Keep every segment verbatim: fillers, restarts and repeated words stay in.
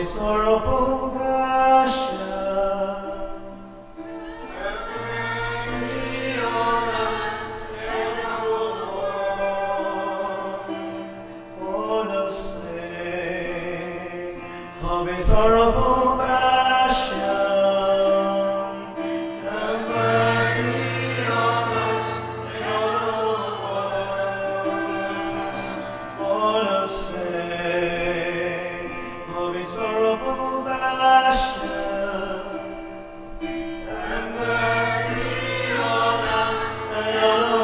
Sorrowful Passion. Have mercy on us, Lord. For the sake of his sorrowful passion, have mercy on us, Lord. For the sake of his sorrowful passion, have mercy on us, Lord.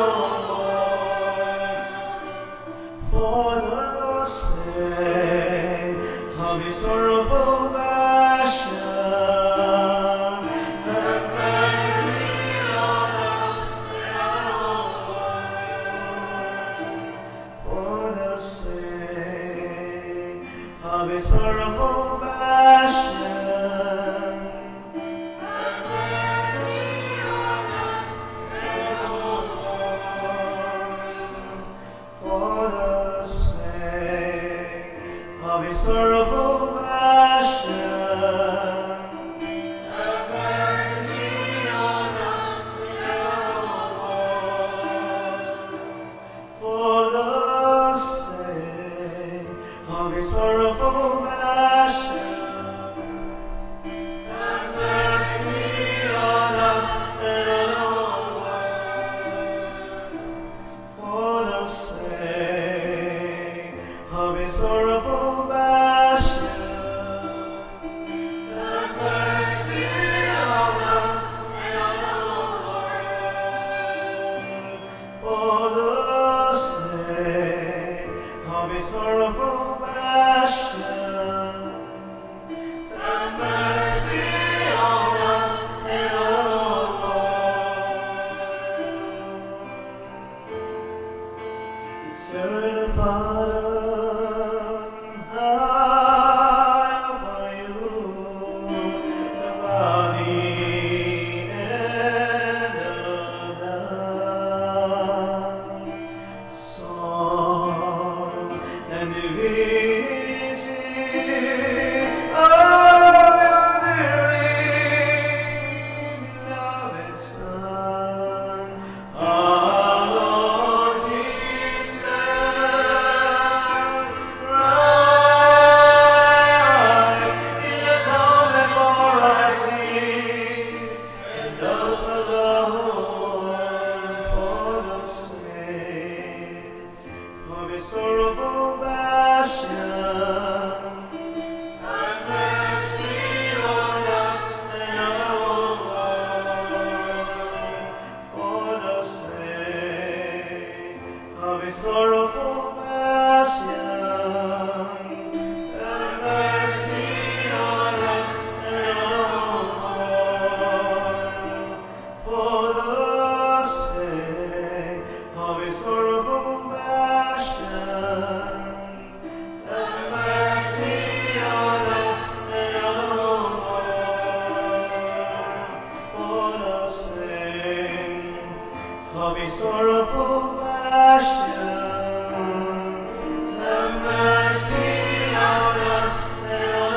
For the sake of his sorrowful passion, have mercy on us, Lord. For the sake of his sorrowful passion, have mercy on us, Lord. For the sake of his sorrowful passion, have mercy on us, Lord. For the sake of his sorrowful passion, have mercy on us, Lord. For the sake of his sorrowful passion, have mercy on us, Lord. For the sake of his sorrowful passion, have mercy on us, Lord. Eternal Father, I offer you the body and the blood, soul and divinity of your dearly beloved Son, our Lord Jesus Christ, in the time of our sin, and those of the whole world, for the sake of his sorrowful passion, have mercy on us, Lord. For the sake of his sorrowful passion, have mercy on us, Lord. For the sake of his sorrowful passion, have mercy on us, Lord. For the sake of his sorrowful passion, have mercy on us,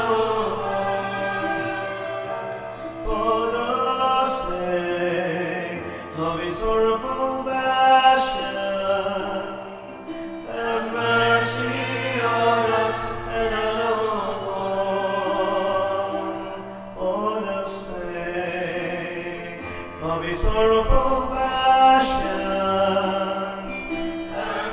Lord. For the sake of his sorrowful passion, have mercy on us, Lord. For the sake of his sorrowful passion, have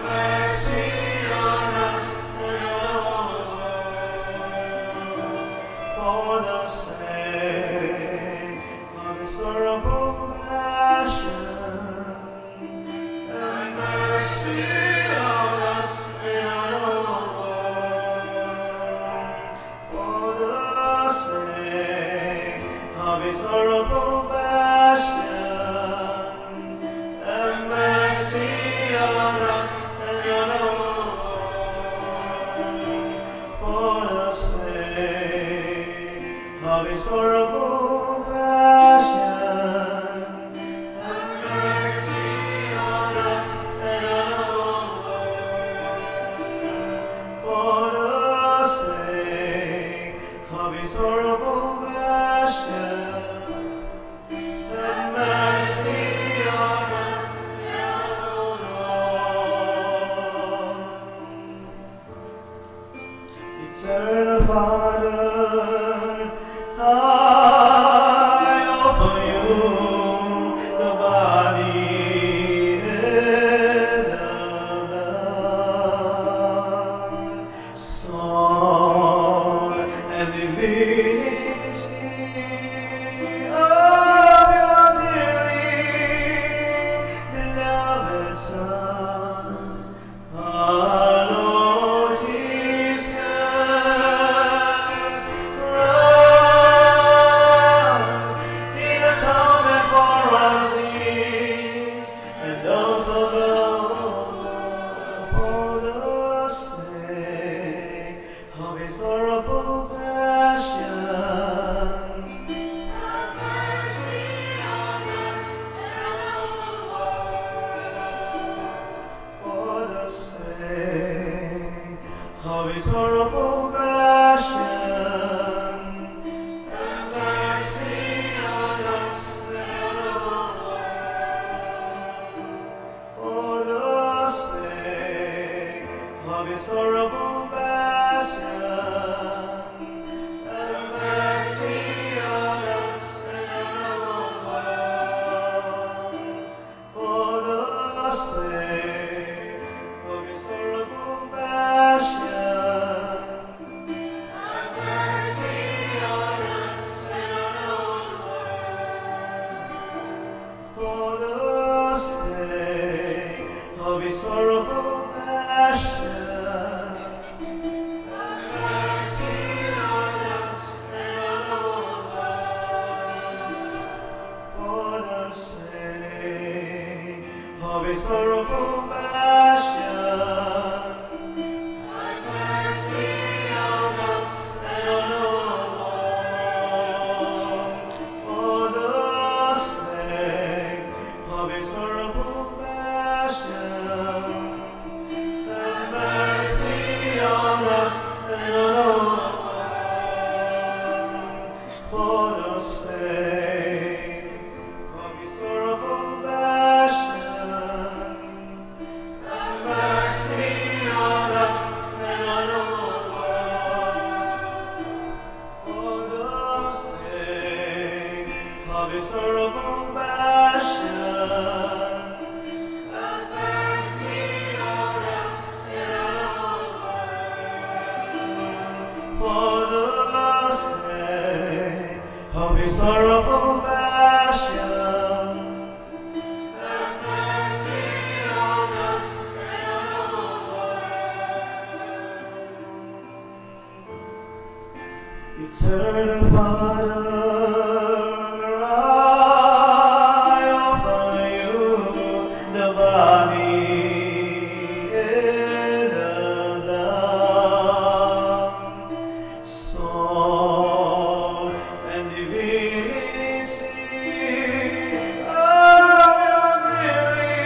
For the sake of his sorrowful passion. Have mercy on us and on the whole world. For the sake of his sorrowful passion. Have mercy on us and on the whole world. For the sake of his sorrowful passion, have mercy on us and on the whole world. For the sake of his sorrowful passion, have mercy on us and on the whole world. For the sake of his sorrowful passion, have mercy on us and on the whole world. For the sake of his sorrowful passion, have mercy on us and on the whole world. For the sake of his sorrowful passion, have mercy on us and on the whole world. For the sake of his sorrowful passion, have mercy on us and on the whole world. For the sake of his sorrowful passion, have mercy on us and on the whole world. For the sake of his sorrowful passion, have mercy on us and on the whole world. Eternal Father, I offer you the body and the blood, soul and divinity of your dearly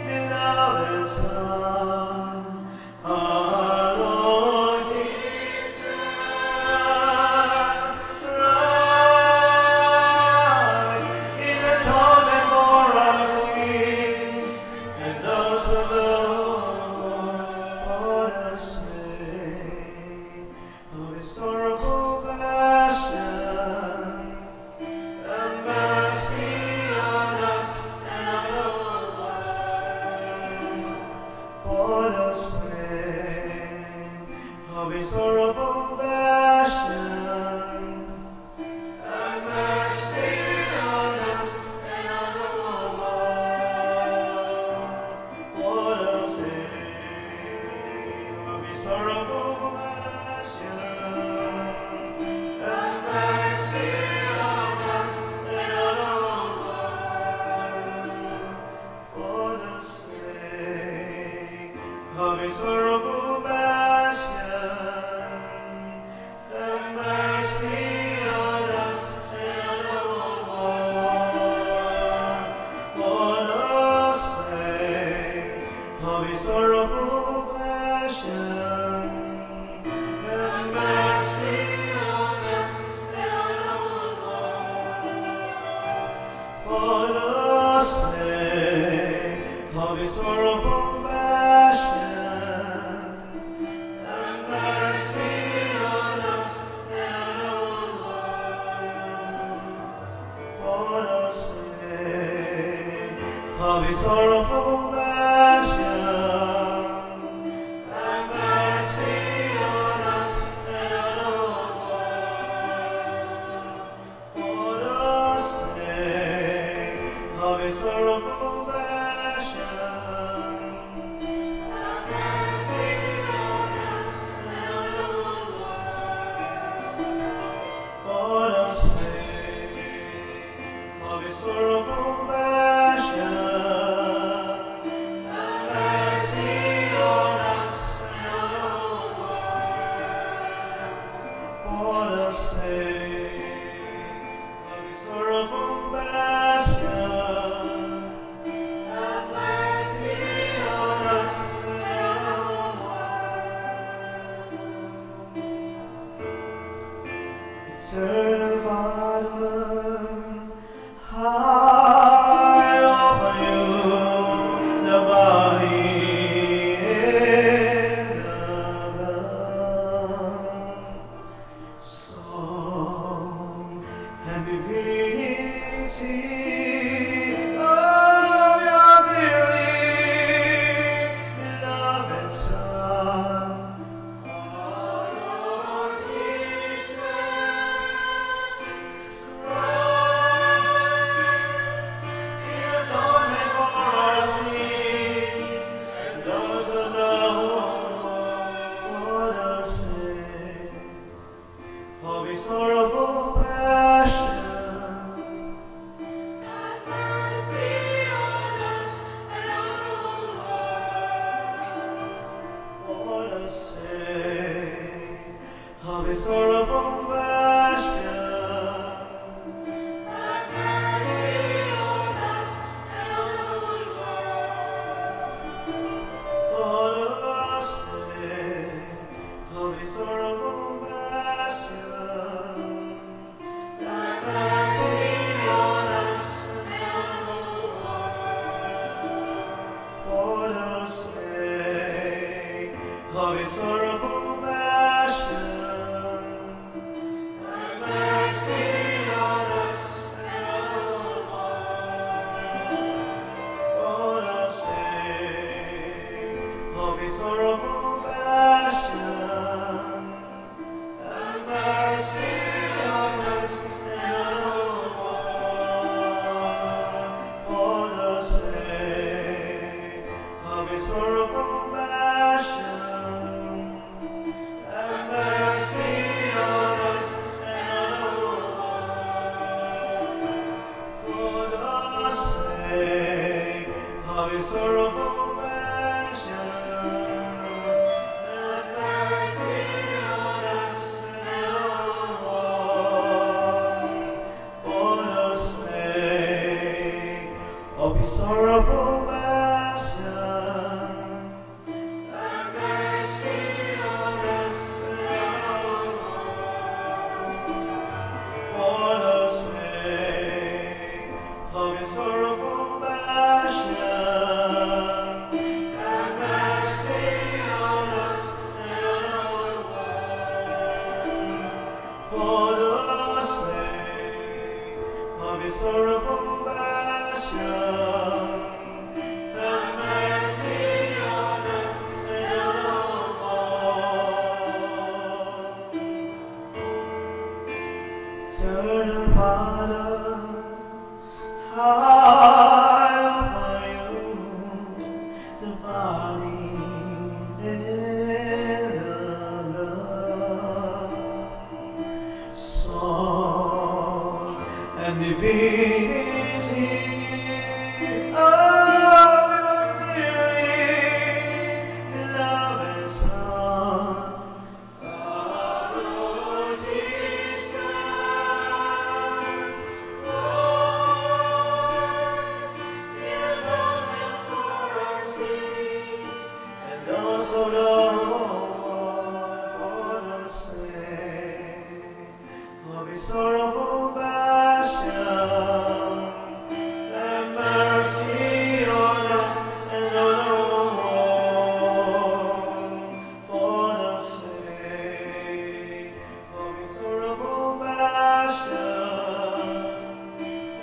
beloved Son, our Lord Jesus Christ, in atonement for our sin and those of the whole world. For the sake of his sorrowful passion, have mercy on us and on the whole world. For the sake of his sorrowful passion, have mercy on us and on the whole world. For the sake of his sorrowful passion, have mercy on us and on the whole world. For the sake of his sorrowful passion, have mercy on us and on the whole world. For the sake of his sorrowful passion, have mercy on us and on the whole world. For the sake of his sorrowful passion, have mercy on us and on the whole world. For the sake of his sorrowful passion, have mercy on us and on the whole world. For the sake of his sorrowful passion, have mercy on us and on the whole world. For the sake of his sorrowful passion, Sorrowful Passion. Have mercy on us, Lord. For the sake of his sorrowful Passion. Have mercy on us, Lord. For the sake of his sorrowful Passion. Have mercy on us, Lord. For the sake of his sorrowful Passion. Have mercy on us, Lord. For the sake of his sorrowful Passion. Have mercy on us, Lord. For the sake of his sorrowful Passion. Have mercy on us, Lord. For the sake of his sorrowful Passion. Have mercy on us, Lord. For the sake of his sorrowful Passion. Have mercy on us, Lord. For the sake of his sorrowful Passion. Have mercy on us, Lord. Eternal Father, I offer you the body and the blood, soul and divinity of your dearly beloved Son, and also the whole world for the sake of his sorrowful passion. Have mercy on us and on the whole world for the sake of his sorrowful passion.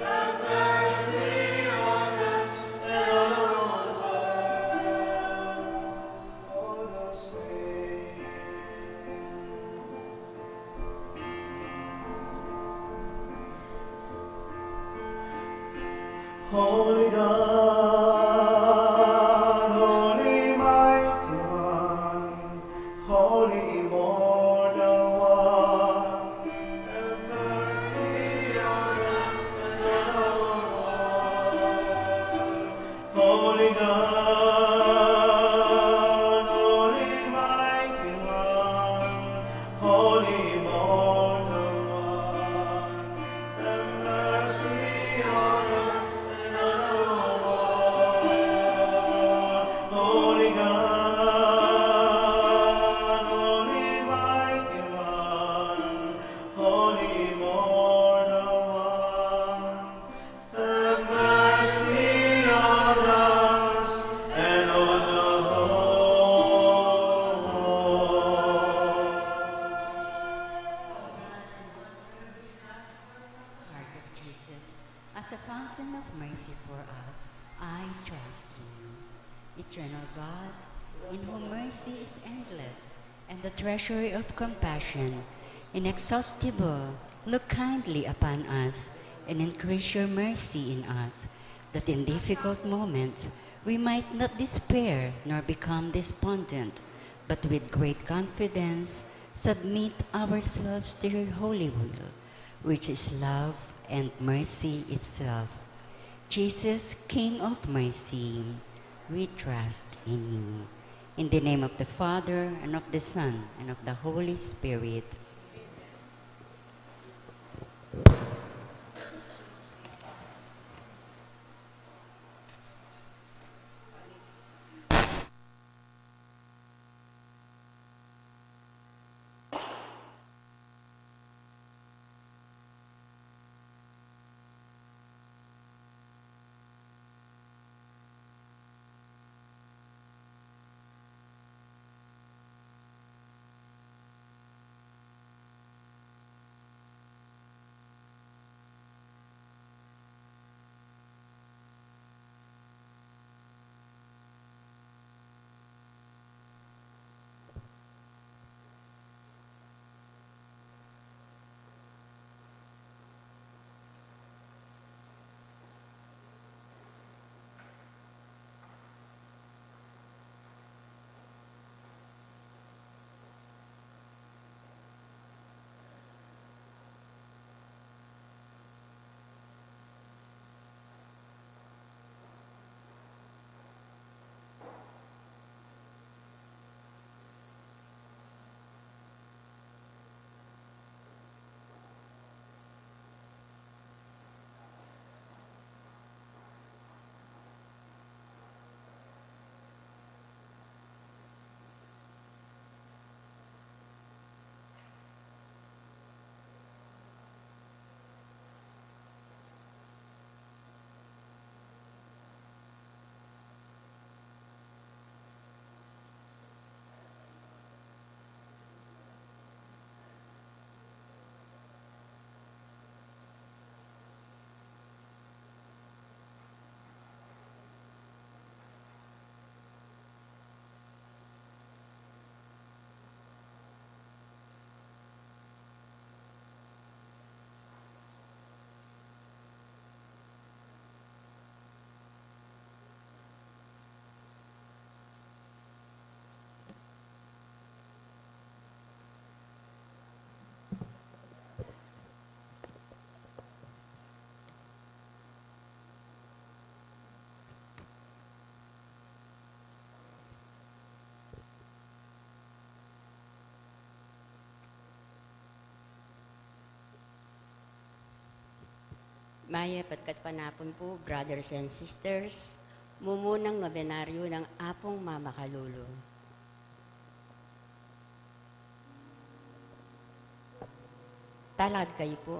Have mercy on us and on the whole world for the sake. Holy God, Holy Mighty One, Holy Immortal One, have mercy on us and on the whole world. Holy God, Holy Mighty One, Holy Immortal One, have mercy on us and on the whole world. Holy God, Holy Mighty One, Holy Immortal One, have mercy on us and on the whole world. Heart of Jesus, as a fountain of mercy for us, I trust in you. Eternal God, in whom mercy is endless, and the treasury of compassion inexhaustible, look kindly upon us and increase your mercy in us, that in difficult moments we might not despair nor become despondent, but with great confidence submit ourselves to your holy will, which is love and mercy itself. Jesus, King of mercy, we trust in you. In the name of the Father, and of the Son, and of the Holy Spirit. Mayap at kapayapang apun pu, brothers and sisters, mumunang nobenaryo ng Apung Mamakalulu. Talakad kayu pu.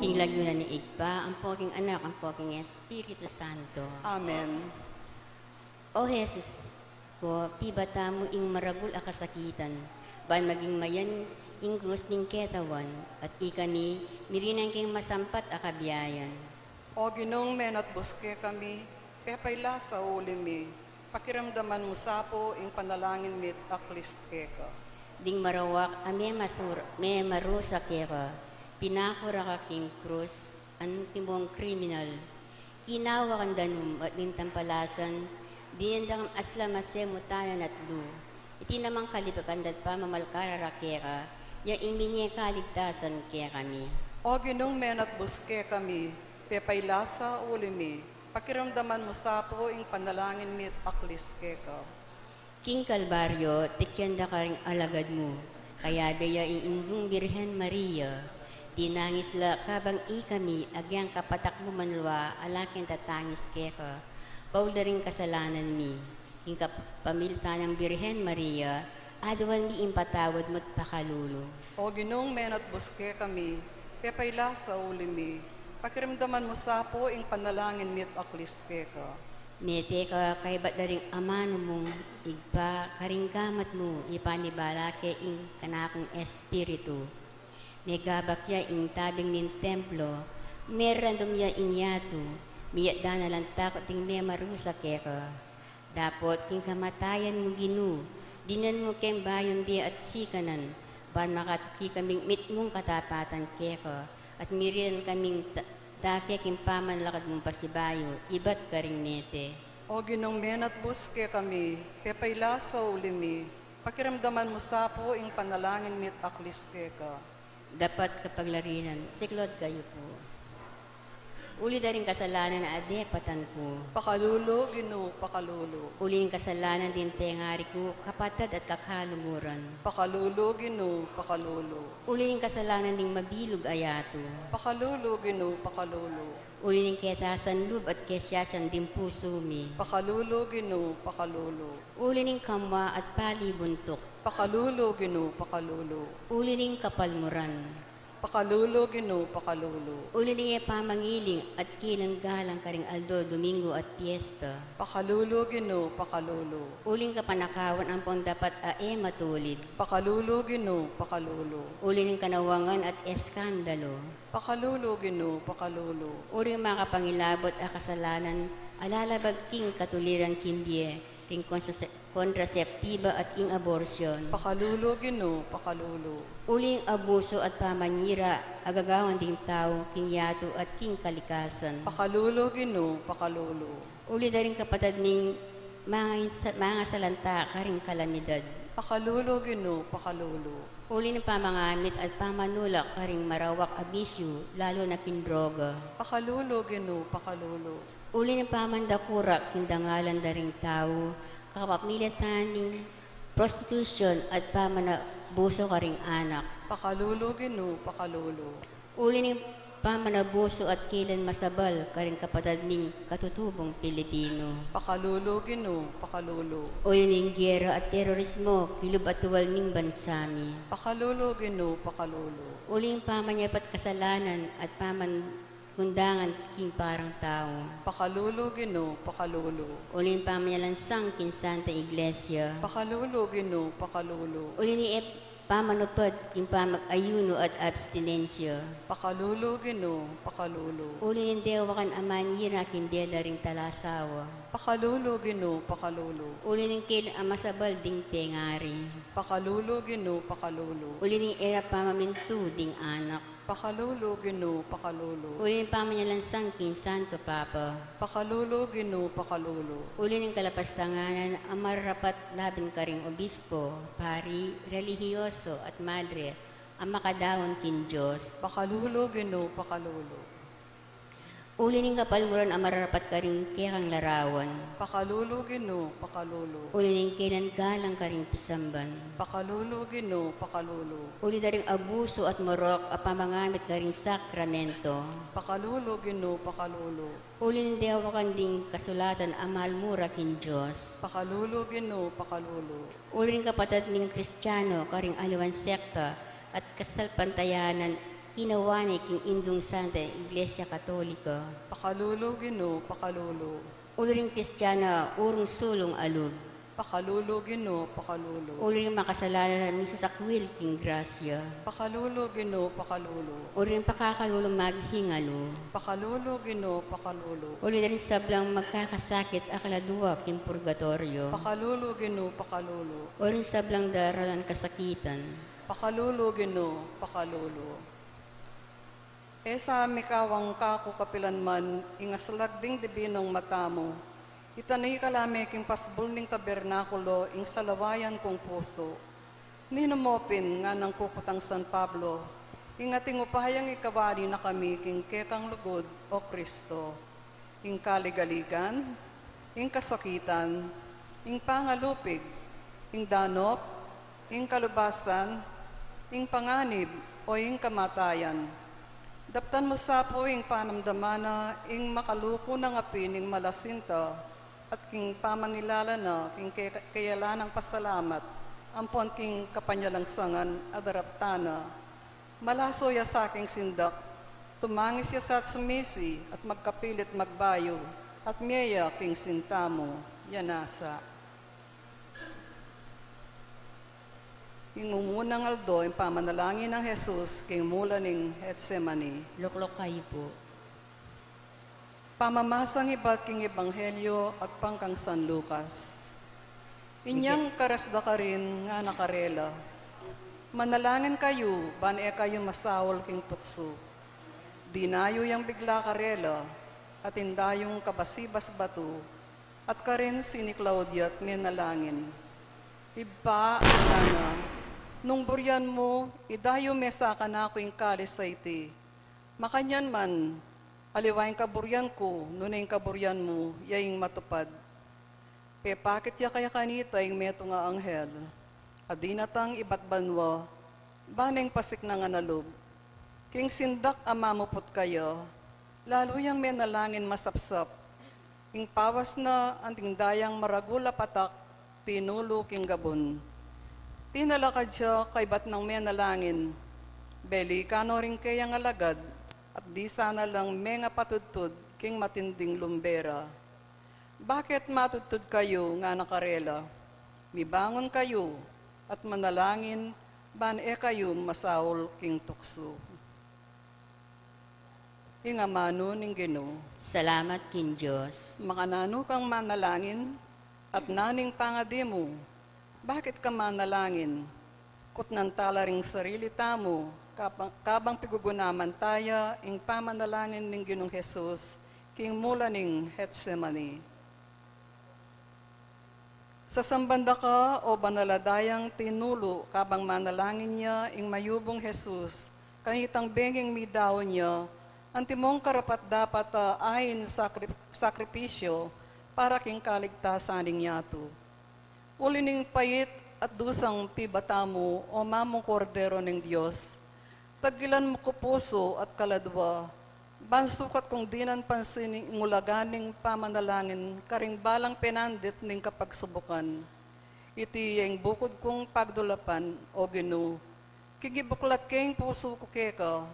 King lagyu na ning Ibpa, ampo king Anak, ampo king Espiritu Santo. Amen. O Jesus ko, pibata mu ing maragul a kasakitan, ban maging mayan ing krus ning ketawan, at ikami mirinan king masampat a kabiayan. O Ginung menatbus kekami, pepailasa uli mi, pakiramdaman mu sa pu ing panalangin mi't aklis keka. Ding marawak a memasur-, memarusa keka, pinaku ra ka king krus, antimong kriminal. Kinawa kang danum at ning tampalasan, dinan da kang asla masemutanan at lu. Iti namang kalipakan da't pamamalkara ra keka, ya ing minye kaligtasan kekami. O Ginung menatbus kekami, pepailasa uli mi, pakiramdaman mu sa pu ing panalangin mi't aklis keka. King Kalbaryo, tikyan da karing alagad mu, kayabe ya ing Indung Birhen Maria. Dinangis la kabang ikami agyang kapatak mu manlwa ala keng tatangis keka, paul da ring kasalanan mi. King kapamilatan nang Birhen Maria, aduan mi ing patawad mu't pakalulu. O Ginung menatbus kekami, pepailasa uli mi, pakiramdaman mu sa pu ing panalangin mi't aklis keka. Mete ka kaybat da ring amanu mung Ibpa, karing gamat mu ipanibala ke ing kanakung espiritu. Megabak ya ing tabing ning templo, merandum ya ing yatu, miyatda na lang takut ding memarusa keka. Dapot king kamatayan mu, Ginu, dinan mu keng bayung bie at sikanan, ban makatuki kaming mitmung katapatan keka, at mirinan kaming ta-, dake king pamanlakad mung pasibayu, ibat karing mete. O Ginung menatbus kekami, pepailasa uli mi, pakiramdaman mu sa pu ing panalangin mi't aklis keka. Dapat kapaglarinan, siklaud kayu pu. Uli da ring kasalanan a depatan ku. Pakalulu, Ginu, pakalulu. Uli ning kasalanan ding pengari ku, kapatad at kakalumuran. Pakalulu, Ginu, pakalulu. Uli ning kasalanan ding mabilug a yatu. Pakalulu, Ginu, pakalulu. Uli ning ketasan lub at kesiasan ding pusu mi. Pakalulu, Ginu, pakalulu. Uli ning kamwa at palibuntuk. Pakalulu, Ginu, pakalulu. Uli ning kapalmuran. Pakalulu, Ginu, pakalulu. Uli ning e pamangiling at kilan galang karing aldo Domingo at piesta. Pakalulu, Ginu, pakalulu. Uli ning kapanakawan ampong dapat a e matulid. Pakalulu, Ginu, pakalulu. Uli ning kanawangan at eskandalu. Pakalulu, Ginu, pakalulu. Uli ning makapangilabut a kasalanan a lalabag king katuliran king bie, ring kontrase-, kontraseptiba at ing abortion. Pakalulu, Ginu, pakalulu. Uli ning abusu at pamanyira a gagawan ding tau king yatu at king kalikasan. Pakalulu, Ginu, pakalulu. Uli da ring kapatad ming mangansa-, mangasalanta karing kalamidad. Pakalulu, Ginu, pakalulu. Uli ning pamangamit at pamanulak karing marawak a bisyu, lalu na king droga. Pakalulu, Ginu, pakalulu. Uli ning pamandakura king dangalan da ring tau, kapamilatan ning prostitution at pamanabusu karing anak. Pakalulu, Ginu, pakalulu. Uli ning pamanabusu at kilan masabal karing kapatad ming katutubung Pilipinu. Pakalulu, Ginu, pakalulu. Uli ning gera at terorismo kilub at tuwal ning bansa mi. Pakalulu, Ginu, pakalulu. Uli ning pamanyapat kasalanan at pamangundangan king parang tau. Pakalulu, Ginu, pakalulu. Uli ning pamanyalansang king Santa Iglesia. Pakalulu, Ginu, pakalulu. Uli ning e pamanupad king pamag-ayunu at abstinensya. Pakalulu, Ginu, pakalulu. Uli ning dewakan a manyira king bie da ring talasawa. Pakalulu, Ginu, pakalulu. Uli ning kilan a masabal ding pengari. Pakalulu, Ginu, pakalulu. Uli ning e ra pamamintu ding anak. Pakalulu, Ginu, pakalulu. Uli ning pamanyalansang king Santo Papa. Pakalulu, Ginu, pakalulu. Uli ning kalapastanganan a mararapat laban karing obispo, pari, relihiyoso, at madre a makadaun king Dios. Pakalulu, Ginu, pakalulu. Uli ning kapalmuran a mararapat karing kekang larawan. Pakalulu, Ginu, pakalulu. Uli ning kilan galang karing pisamban. Pakalulu, Ginu, pakalulu. Uli da ring abusu at marok a pamangamit karing sakramento. Pakalulu, Ginu, pakalulu. Uli ning dewakan ding kasulatan a malmura king Dios. Pakalulu, Ginu, pakalulu. Uli ning kapatad ming Kristiano karing aliwang sekta at kasalpantayanan kinawa ne king Indung Santa Iglesia Katolika. Pakalulu, Ginu, pakalulu. Uli ring Kristiano urung sulung a lub. Pakalulu, Ginu, pakalulu. Uling makasalanan mi sasakwil king grasya. Pakalulu, Ginu, pakalulu. Uling pakakalulu maghingalu. Pakalulu, Ginu, pakalulu. Uling ding sablang magkakasakit a kaladua king purgatoryo. Pakalulu, Ginu, pakalulu. Uling sablang daralan kasakitan. Pakalulu, Ginu, pakalulu. E sa mikawang kaku kapilan man ing aslag ding dibinung mata mu. Itani ka la me king pasbul ning tabernakulo ing salawayan kung pusu. Ninu mo pin nganang kukutang San Pablo, ing ating upayang ikawani na kami king kekang lugud, O Kristo. Ing kaligaligan, ing kasakitan, ing pangalupig, ing danop, ing kalubasan, ing panganib, o ing kamatayan. Daptan mu sa pu ing panamdaman na ing makaluku na ngapin ing malasinta, at king pamangilala na king ke-, kekayalan nang pasalamat, ampon king kapanyalangsangan a daraptan na. Malaso ya sa king sindak, tumangis ya sa at sumisi, at magkapilit magbayu, at mie ya king sinta mu, ya nasa. Ing mumunang aldo, ing pamanalangin nang Jesus king mula ning Getsemani. Lukluk kayu pu. Pamamasang ibat king Ebanghelyo agpang kang San Lucas. Inyang karas da karin ngana karela, "Manalangin kayu, ban e kayu masaul king tuksu." Dinayu yang bigla karela, at indayung kabasibas batu, at karin siniklaud ya't menalangin. "Ibpa," ngana, "nung burian mu, idayu me sa kanaku ing kalis a iti. Makanyan man, aliwa ing kaburian ku, nune ing kaburian mu, ya ing matupad." Pepakit ya kaya kanita ing metung a anghel a dinatang ibat banua, bane ing pasiknangan a lub. King sindak a mamuput kaya, lalu yang menalangin masapsap. Ing pawas na anting dayang maragul a patak tinulu king gabun. Tinalakad ya kaybat nang menalangin, belikan no ring keyang alagad, at disa na lang mengapatudtud king matinding lumbe ra. "Bakit matudtud kayu?" ngana karela. "Mibangun kayu, at manalangin, ban e kayu masaul king tuksu." Ing amanu ning Ginu. Salamat king Dios. Makananu kang manalangin, at nanu ing pangadi mu? Bakit ka manalangin? Kutnan tala ring sarili tamu, kabang, kabang pigugunaman taya ing pamanalangin ning Ginung Jesus, king mula ning Getsemani. Sasamban da ka, o banal a dayang tinulu, kabang manalangin ya ing mayubung Jesus, kanitang benging midaun ya, antimong karapat-dapat a ain sakri-, sakripisyo para king kaligtasan ning yatu. Uli ning pait at dusang pibata mu, o mamung Kordero ning Dios, taggilan mu ku pusu at kaladua, ban sukat kung dinan pansin ing ulaga ning pamanalangin karing balang penandit ning kapagsubukan. Iti ya ing bukud kung pagdulapan, O Ginu, king ibuklat ke ing pusu ku keka,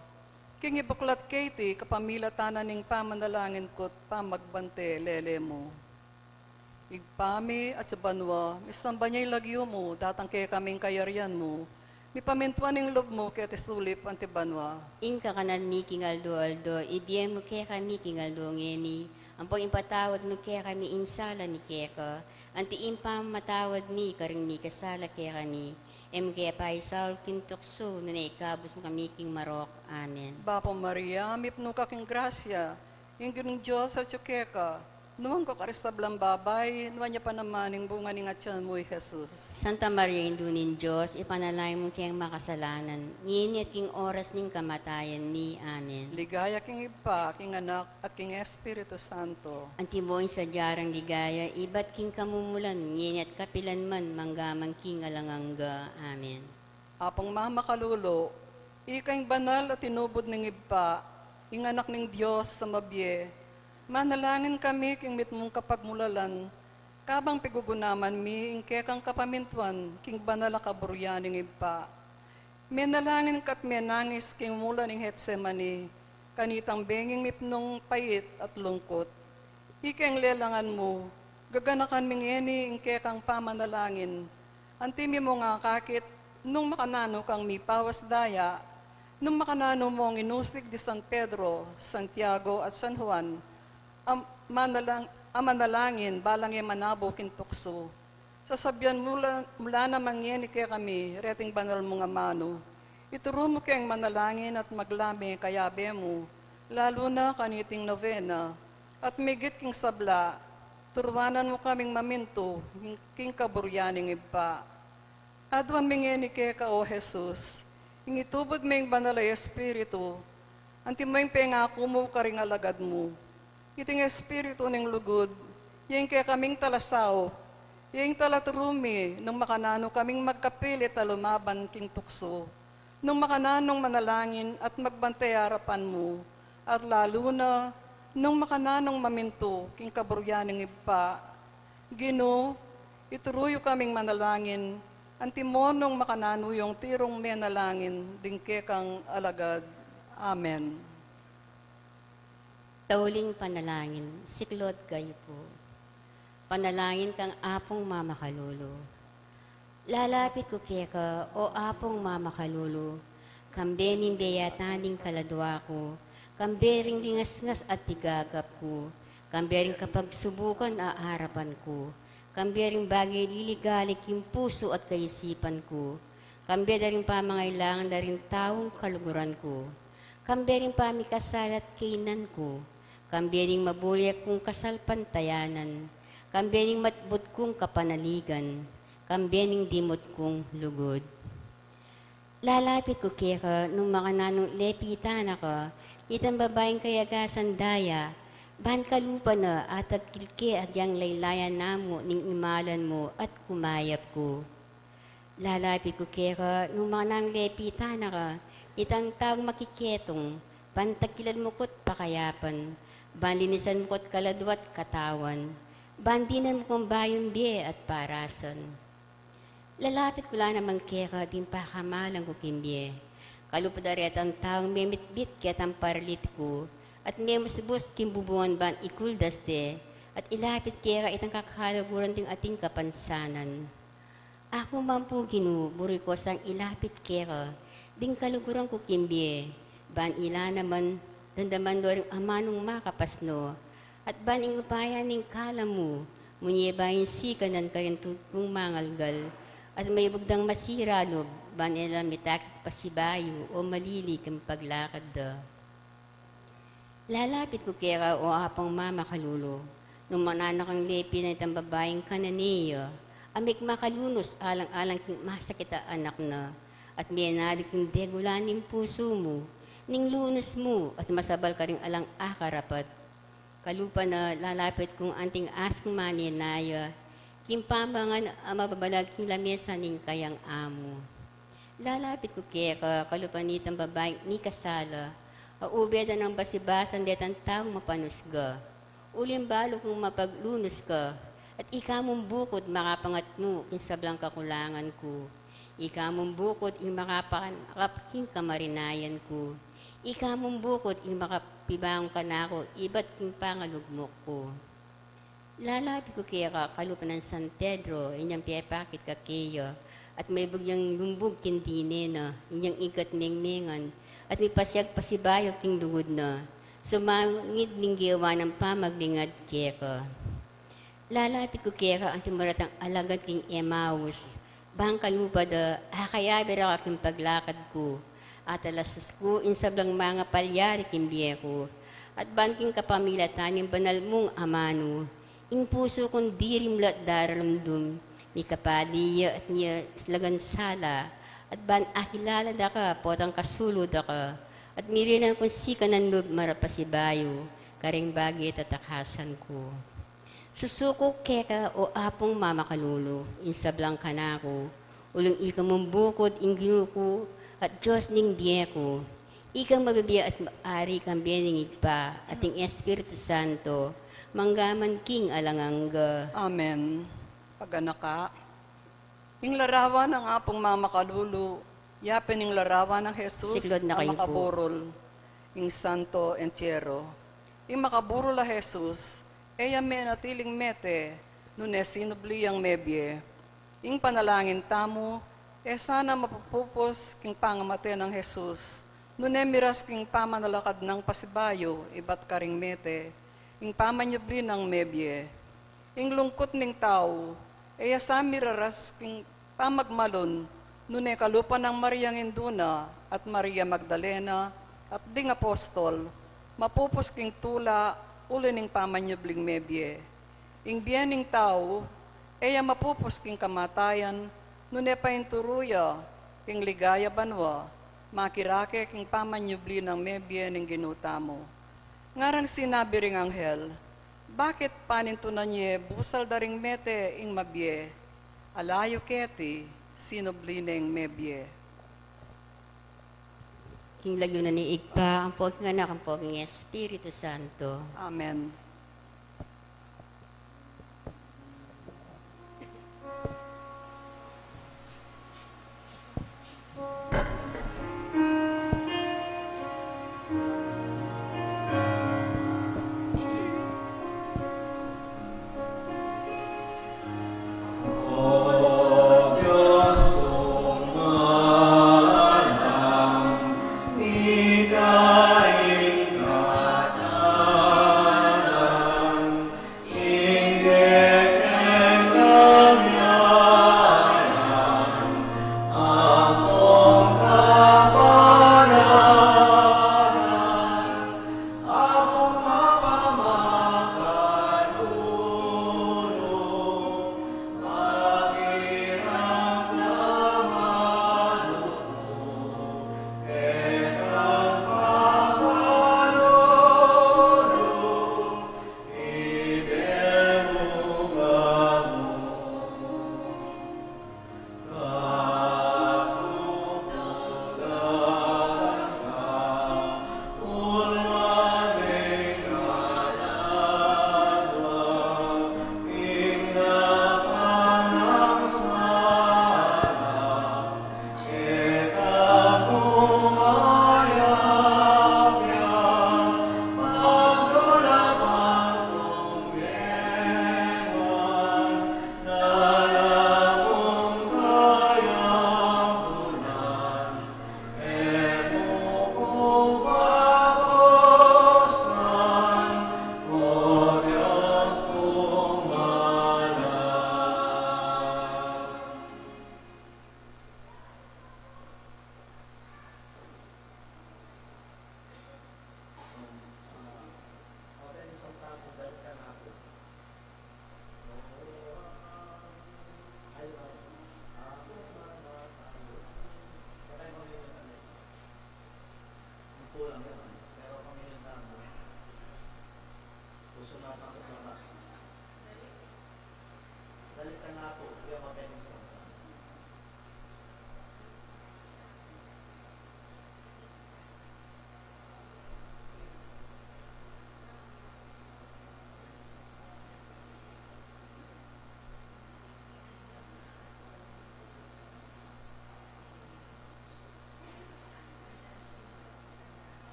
king ibuklat ke iti kapamilatan na ning pamanalangin ku't pamagbante lele mu. Ibpa mi, atsu ka banua, misamban ya ing lagyu mu, datang kekami ing kayarian mu, mipamintuan ing lub mu keti sulip anti banua. Ing kakanan mi king aldo-aldo ibie mu kekami king aldo ngeni, ampon ipatawad mu kekami ing sala mi keka, anti ing pamamatawad mi karing mikasala kekami. E mu ke paisaul king tuksu, nune ikabus mu kami king marok. Amen. Bapu Maria, mipnu ka king grasya, ing Ginung Dios atsu keka, nuan ka karing sablang babai, nuan ya pa naman ing bunga ning atian mu, i Jesus. Santa Maria, Indu ning Dios, ipanalangin mu keng makasalanan, ngeni at king oras ning kamatayan mi. Amen. Ligaya king Ibpa, king Anak, at king Espiritu Santo. Antimo ing sadya rang ligaya, ibat king kamumulan, ngeni at kapilan man, mangga man king alang angga. Amen. Apung mamakalulu, ika ing banal a tinubud ning Ibpa, ing Anak ning Dios a mabie, manalangin kami king mitmung kapagmulalan, kabang pigugunaman mi ing kekang kapamintuan king banal a kaburian ning Ibpa. Menalangin ka't menangis king mula ning Getsemani, kanitang benging mipnung pait at lungkut. Ika ing lelangan mu, Gaganakan mi ngeni ing kekang pamanalangin, anti mi mung akakit nung makananu kang mipawas daya, nung makananu mung inusig di San Pedro, Santiago, at San Juan, a manalang-, a manalangin balang e manabu king tuksu. Sasabian mu la, mu la naman ngeni kekami reting banal mung amanu. Ituru mu keng manalangin at magla me kayabe mu, lalu na kaniting novena, at migit king sabla, turuanan mu kaming mamintu king, king kaburian ning Ibpa. Aduan mi ngeni keka, O Jesus, ing itubud me ing Banal a Espiritu, anti mo ing pengaku mu karing alagad mu. Iting Espiritu ning lugud, ya ing kekaming talasaup, ya ing talaturu mi nung makananu kaming magkapilit a lumaban king tuksu, nung makananung manalangin at magbantay arapan mu, at lalu na nung makananung mamintu king kaburian ning Ibpa. Ginu, ituru yu kaming manalangin, anti mo nung makananu yung tirung menalangin ding kekang alagad. Amen. Tauling panalangin, siklod kayu pu. Panalangin kang Apung Mamakalulu. Lalapit ku keka, O Apung Mamakalulu, kambe ning beyatan ding kaladua ku, kambe ring lingasngas at tigagap ku, kambe ring kapagsubukan a arapan ku, kambe ring bage liligali king pusu at kaisipan ku, kambe da ring pamangailangan da ring taung kaluguran ku, kambe ring pamikasala at kainan ku, kambe ning mabule kung kasalpantayanan, kambe ning matbut kung kapanaligan, kambe ning dimut kung lugud. Lalapit ku keka nung makananung lepitan na ka, itang babaing kayagasan daya, ban kalupa na atagkil ke agyang laylayan na mu ning imalan mu at kumayap ku. Lalapit ku keka nung makananung lepitan na ka, itang taung makiketung, ban tagkilan mu ku't pakayapan, ban linisan mu ku't kaladua't katawan, ban dinan mu kung bayung bie at parasan. Lalapit ku la naman keka ding pakamalan ku king bie. Kalupa da retang taung memitbit ketang paralit ku, at memusbus king bubungan ban ikuldas de, at ilapit keka itang kakaluguran ding ating kapansanan. Aku man pu Ginu, buri ku sang ilapit keka ding kaluguran ku king bie, ban ila naman damdaman do ring amanung makapasno, at ban ing upaya ning kalam mu, munye ba ing sikanan karing tutung mangalgal, at maibug dang masira lub, ban e la mitakit pasibayu o malili king paglakad da. Lalapit ku keka, O Apung Mamakalulu, nung makananu kang lepitan itang babaing Cananea, a mikmakalunus alang-alang king masakit a anak na, at menadi king degulan ning pusu mu, ning lunus mu, at masabal karing alang akarapat. Kalupa na lalapit kung anting asung manenaya, king pamangan a mababalag king lamesa ning kayang amu. Lalapit ku keka, kalupa nitang babaing mikasala, a ube da nang basibasan detang taung mapanusga. Uling balu kung mapaglunus ka, at ika mung bukud makapangatmu king sablang kakulangan ku. Ika mung bukud ing makapanakap king kamarinayan ku. Ika mung bukud ing makapibangun kanaku ibat king pangalugmok ku. Lalapit ku keka, kalupa nang San Pedro, inyang pepakit ka keya, at maibug yang lumbug king dine na, inyang igat mengmengan, at mipasiag pasibayu king lugud na, sumangid ning gewa nang pamaglingad keka. Lalapit ku keka, anti mo retang alagad king Emaus, ban kalupa da, akayabe da ka king paglakad ku, at alasus ku ing sablang mangapalyari king bie ku, at ban king kapamilatan ning banal mung amanu, ing pusu kung dirimla at daralumdum, mikapali ya at milagan sala, at ban akilala da ka potang kasulu da ka, at mirinan kung sikanan lub marapasibayu karing bage tatakasan ku. Susuku keka, O Apung Mamakalulu, ing sablang kanaku, uling ika mung bukud ing Ginu ku at Dios ning bie ku. Ikang mabibie at ari kambe ning Ibpa at ing Espiritu Santo, mangga man king alang angga. Amen. Paganaka. Ing larawan nang Apung Mamakalulu, yapin ing larawan nang Jesus a makaburul, ing Santo Entierro. Ing makaburul a Jesus, e ya menatiling mete, nune sinubli yang mebie. Ing panalangin tamu, e sana mapupus king pangamate nang Jesus, nune miras king pamanalakad nang pasibayu ibat karing mete, ing pamanyubli nang mebie. Ing lungkut ning tau, e ya sa miraras king pamagmalun, nune kalupa nang Mariang indu na, at Maria Magdalena, at ding apostol, mapupus king tula, uli ning pamanyubling mebie. Ing bie ning tau, e ya mapupus king kamatayan, nune painturu ya, king ligaya banua, makirake king pamanyubli nang mebie ning Ginu tamu. Ngarang sinabi ring anghel, bakit panintunan ye busal da ring mete ing mabie? Ala yu keti, sinubli neng mebie. King lagyu na ning Ibpa, ampo king Anak, ampo king Espiritu Santo. Amen.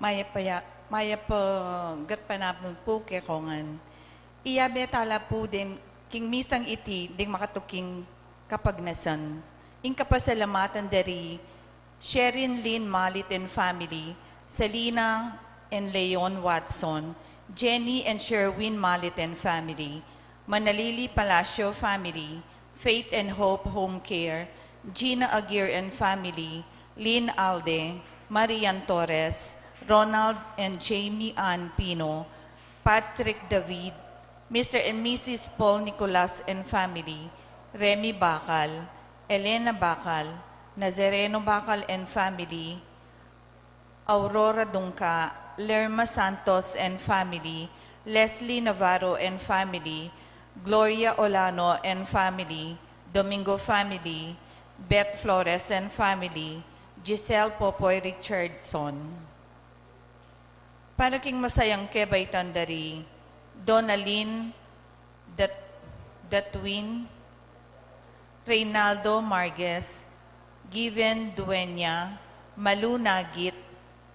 Mayap a ya-, mayap a gatpanapun pu kekongan. Iyabe tala pu deng king misang iti deng makatuking kapagnasan. Ing kapasalamatan dari Sherin Lynn Malit and family, Selina and Leon Watson, Jenny and Sherwin Malit and family, Manalili Palacio family, Faith and Hope Home Care, Gina Aguirre and family, Lynn Alde, Marian Torres, Ronald and Jamie Ann Pino, Patrick David, Mister and Missus Paul Nicolas and family, Remy Bacal, Elena Bacal, Nazareno Bacal and family, Aurora Dungca, Lerma Santos and family, Leslie Navarro and family, Gloria Olano and family, Domingo family, Beth Flores and family, Giselle Popoy Richardson. Para king masayang kebaitan dari Donalyn Dat-, Datwin, Reynaldo Marquez, Given Dueña, Malu Nagit,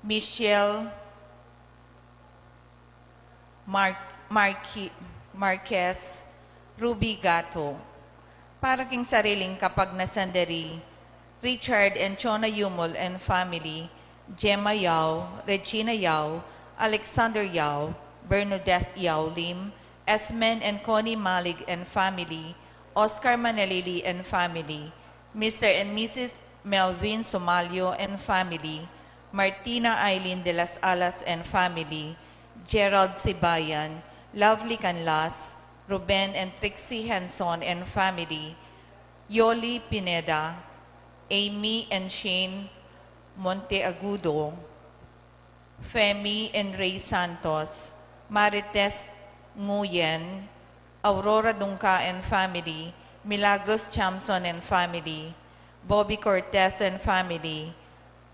Michelle Mar-, Marqui-, Marquez, Ruby Gato. Para king sariling kapagnasan dari Richard and Chona Yumul and family, Gemma Yao, Regina Yao, Alexander Yao, Bernadette Yao Lim, Esmen and Connie Malig and family, Oscar Manalili and family, Mister and Missus Melvin Somalio and family, Martina Eileen de las Alas and family, Gerald Sibayan, Lovely Canlas, Ruben and Trixie Henson and family, Yoli Pineda, Amy and Shane Monteagudo, Femi and Ray Santos, Marites Nguyen, Aurora Dungca and family, Milagros Chamson and family, Bobby Cortez and family,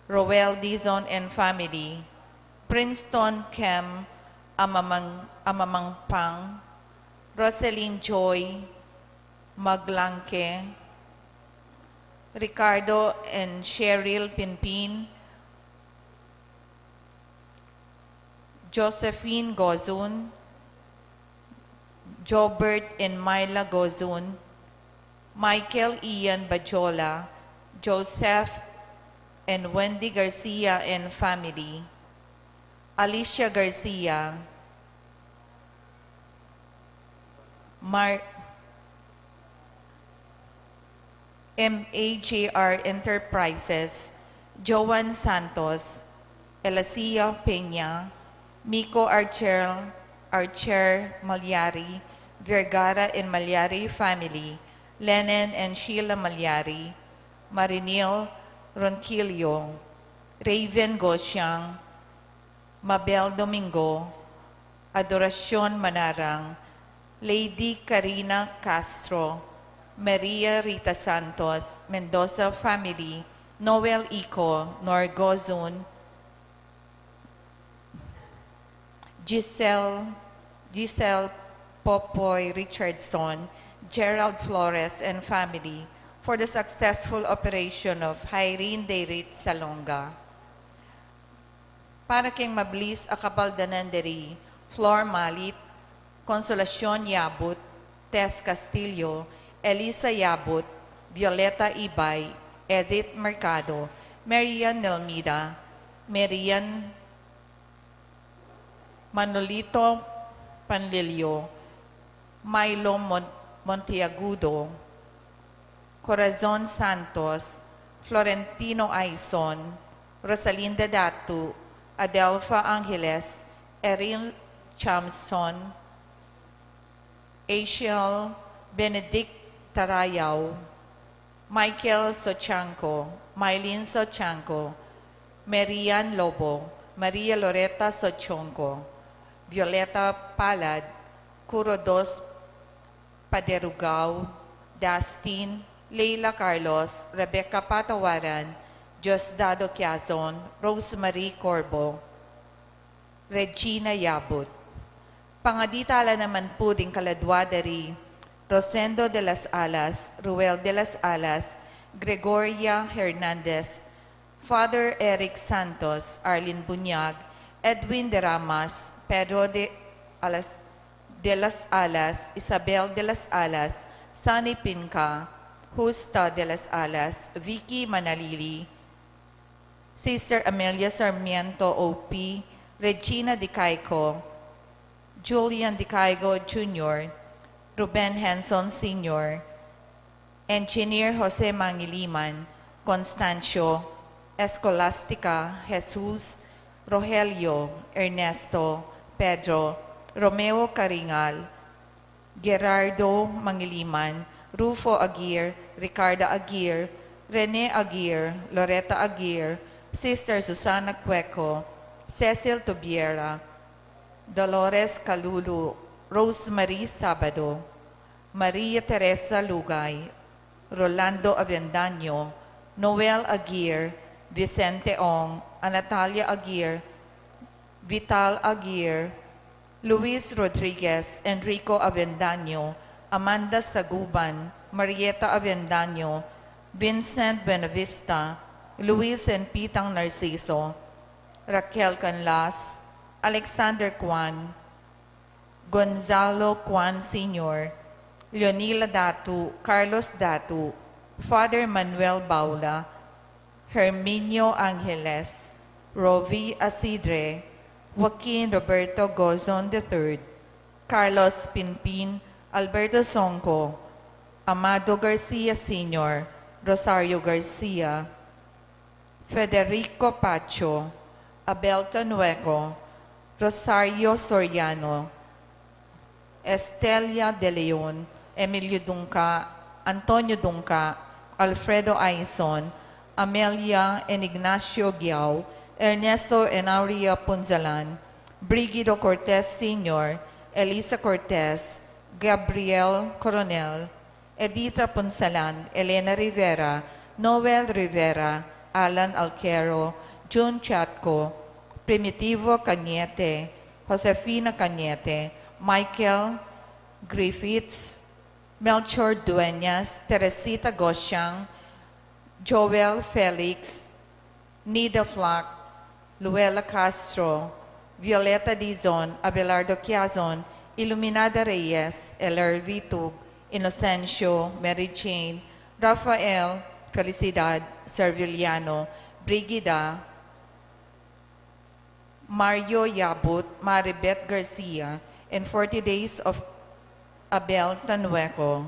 Roel Dizon and family, Princeton Kem Amamang-, Amamangpang, Roselyn Joy Maglanque, Ricardo and Cheryl Pinpin, Josephine Gozun, Jobert and Myla Gozun, Michael Ian Bajola, Joseph and Wendy Garcia and family, Alicia Garcia, Mar-, M A J R Enterprises, Joan Santos, Elacia Peña, Miko Archer, Archer Malyari, Vergara and Malyari family, Lennon and Sheila Malyari, Marinil Ronquillo, Raven Gosiang, Mabel Domingo, Adoracion Manarang, Lady Karina Castro, Maria Rita Santos, Mendoza family, Noel Ico, Nor Gozun, Giselle, Giselle Popoy Richardson, Gerald Flores and family for the successful operation of Irene Dayrit Salonga. Para king mabilis a kapaldanan dari Flor Malit, Consolacion Yabut, Tess Castillo, Elisa Yabut, Violeta Ibay, Edith Mercado, Marian Nelmida, Marian Manolito Panlilio, Milo Mon-, Monteagudo, Corazon Santos, Florentino Aison, Rosalinda Datu, Adelfa Angeles, Erin Chamson, Asiel Benedict Tarayao, Michael Sochanco, Mylene Sochanco, Marian Lobo, Maria Loreta Sochonco, Violeta Palad, Curo Dos Paderugao, Dustin, Leila Carlos, Rebecca Patawaran, Diosdado Quiazon, Rosemary Corbo, Regina Yabut. Pangadi tala naman pu ding kaladua dari Rosendo de las Alas, Ruel de las Alas, Gregoria Hernandez, Father Eric Santos, Arlene Bunyag, Edwin de Ramas, Pedro de Alas, de las Alas, Isabel de las Alas, Sunny Pinca, Justa de las Alas, Vicky Manalili, Sister Amelia Sarmiento O P, Regina Dicaico, Julian Dicaico Junior, Ruben Henson Senior, Engineer Jose Mangiliman, Constancio, Escolastica, Jesus, Rogelio, Ernesto, Pedro, Romeo Caringal, Gerardo Mangiliman, Rufo Aguirre, Ricarda Aguirre, Rene Aguirre, Loretta Aguirre, Sister Susana Cueco, Cecil Tubiera, Dolores Calulu, Rosemary Sabado, Maria Teresa Lugay, Rolando Avendaño, Noel Aguirre, Vicente Ong, Anatalia Aguirre, Vital Aguirre, Luis Rodriguez, Enrico Avendaño, Amanda Saguban, Marieta Avendaño, Vincent Buenavista, Luis and Pitang Narciso, Raquel Canlas, Alexander Kwan, Gonzalo Kwan Senior, Leonila Datu, Carlos Datu, Father Manuel Baula, Herminio Angeles, Rovi Asidre, Joaquin Roberto Gozon the third, Carlos Pinpin, Alberto Songco, Amado Garcia Senior, Rosario Garcia, Federico Pacho, Abel Tanueco, Rosario Soriano, Estella de Leon, Emilio Dungca, Antonio Dungca, Alfredo Aison, Amelia and Ignacio Giao, Ernesto and Aurea Punzalan, Brigido Cortez Senior, Elisa Cortez, Gabriel Coronel, Edita Punsalan, Elena Rivera, Noel Rivera, Alan Alquero, June Chatco, Primitivo Cañete, Josefina Cañete, Michael Griffiths, Melchor Dueñas, Teresita Gosiang, Joel Felix, Nida Flock, Luella Castro, Violeta Dizon, Abelardo Quiazon, Iluminada Reyes, Eler Vitug, Inocencio, Mary Jane, Rafael, Felicidad, Serviliano, Brigida, Mario Yabut, Maribeth Garcia, and forty days of Abel Tanueco.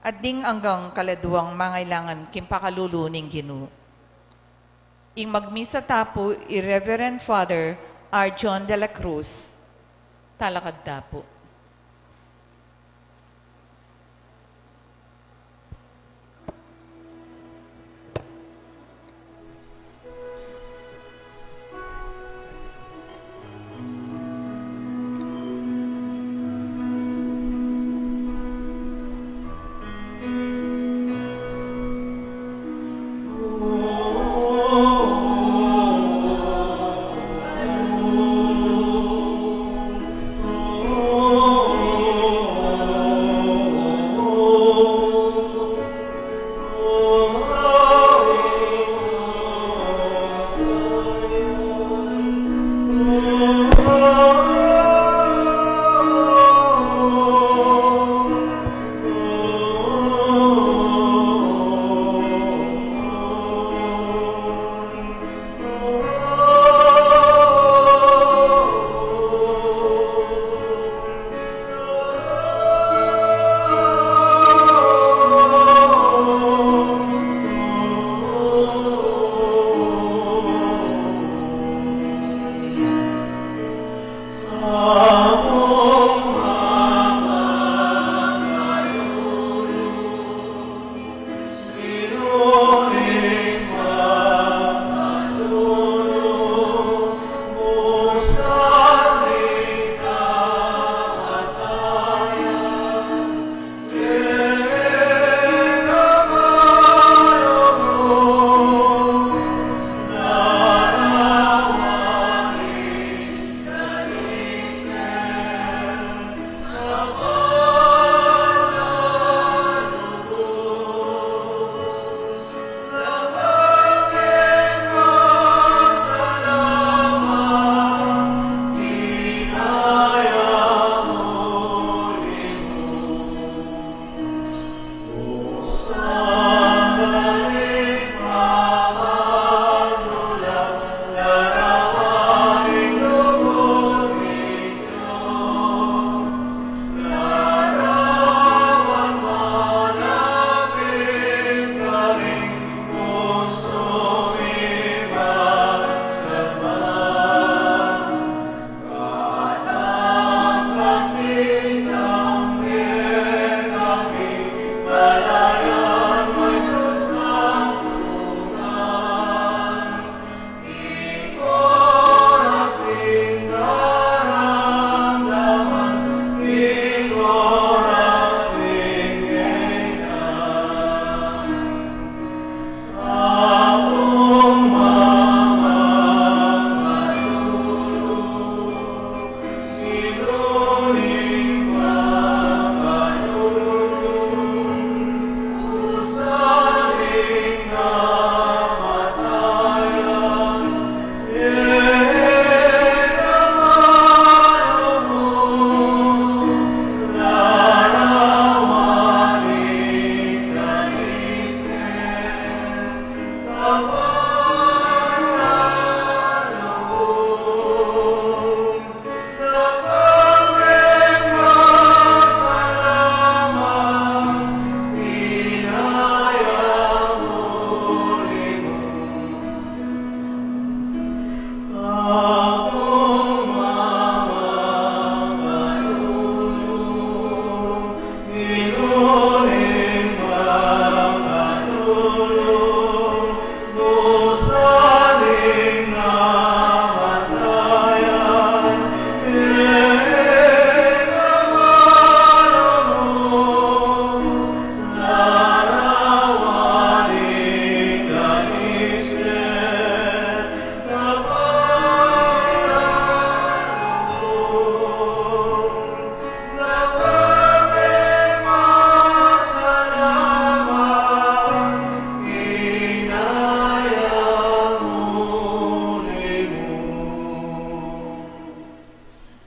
At ding anggang kaladuang mangailangan king pakalulu ning Ginu. Ing magmisa ta pu i Reverend Father Arjon de la Cruz. Talakad ta pu.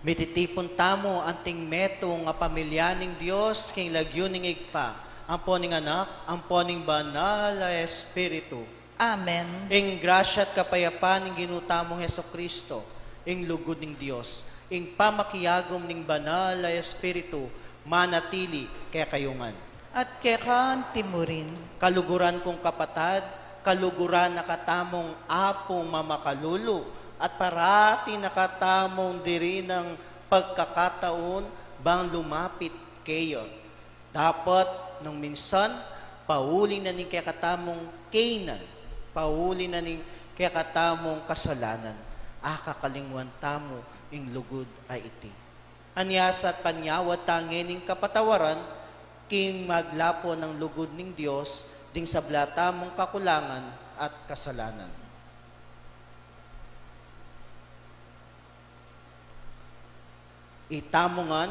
Mititipun tamu anting metung a pamilya ning Dios king lagyu ning Ibpa, ampo ning Anak, ampo ning Banal a Espiritu. Amen. Ing grasya at kapayapan ning Ginu tamung Jesucristo, ing lugud ning Dios, ing pamakiagum ning Banal a Espiritu, manatili kekayu ngan. At keka antimurin. Kaluguran kung kapatad, kaluguran na katamung Apung mamakalulu, at parati na katamung diri nang pagkakataun bang lumapit keya. Dapot nung minsan, pauli na ning kekatamung kainan, pauli na ning kekatamung kasalanan, akakalingwan tamu ing lugud a iti. Anyasat panyawad ta ngening kapatawaran, king maglapo nang lugud ning Dios, ding sabla tamung kakulangan at kasalanan. Itamu ngan,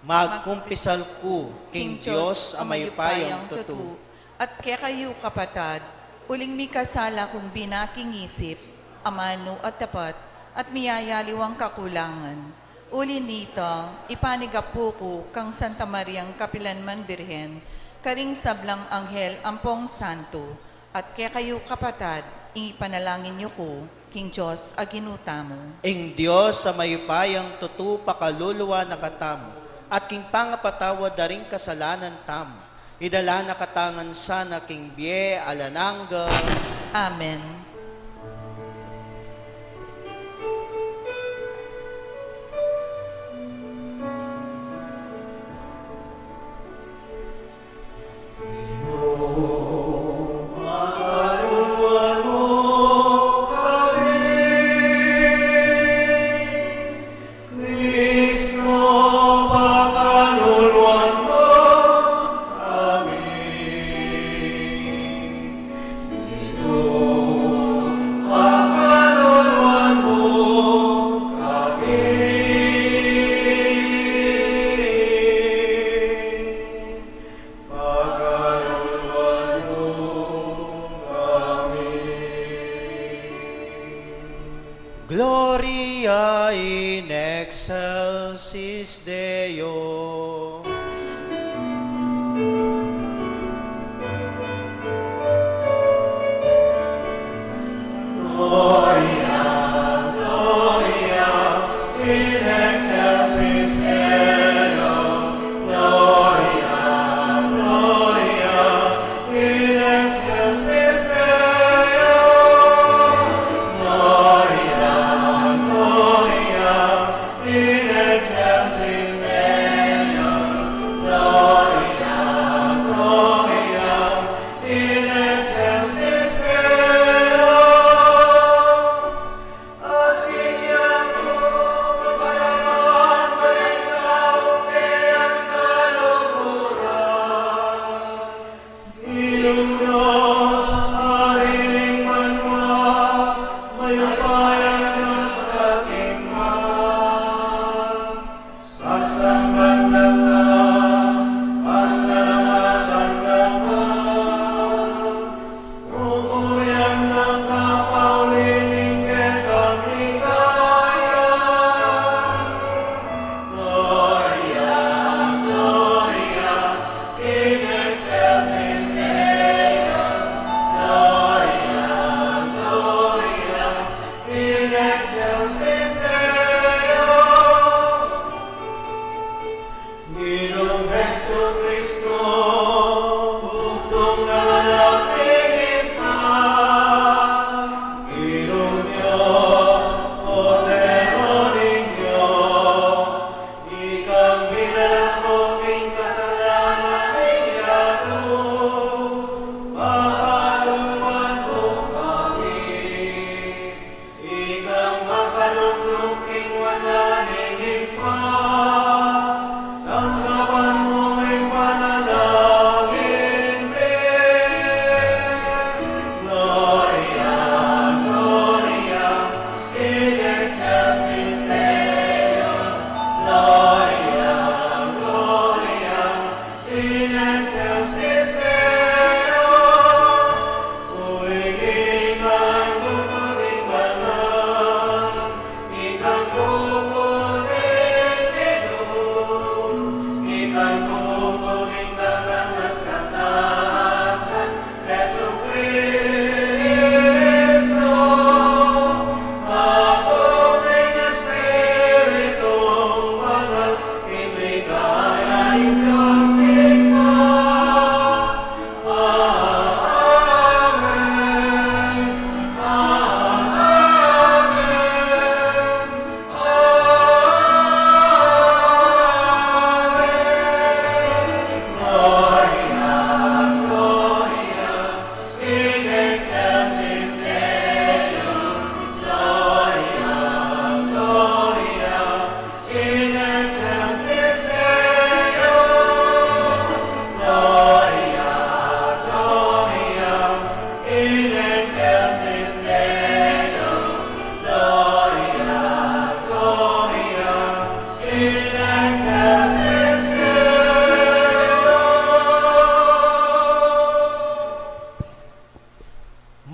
magkumpisal ku king Dios a mayupayang tutu. At kekayu, kapatad, uling mikasala kung bina king isip, amanu at dapat, at miyayaliwang kakulangan. Uli nita, ipanigapu ku kang Santa Mariang kapilanman Birhen, karing sablang anghel ampong santo, at kekayu, kapatad, ing ipanalangin yu ku king Dios a Ginu tamu. Ing Dios a mayupayang tutu pakaluluan na katamu, at king pangapatawad da ring kasalanan tamu, idala na kata ngan sana king bie alang angga. Amen. Gloria in excelsis Deo.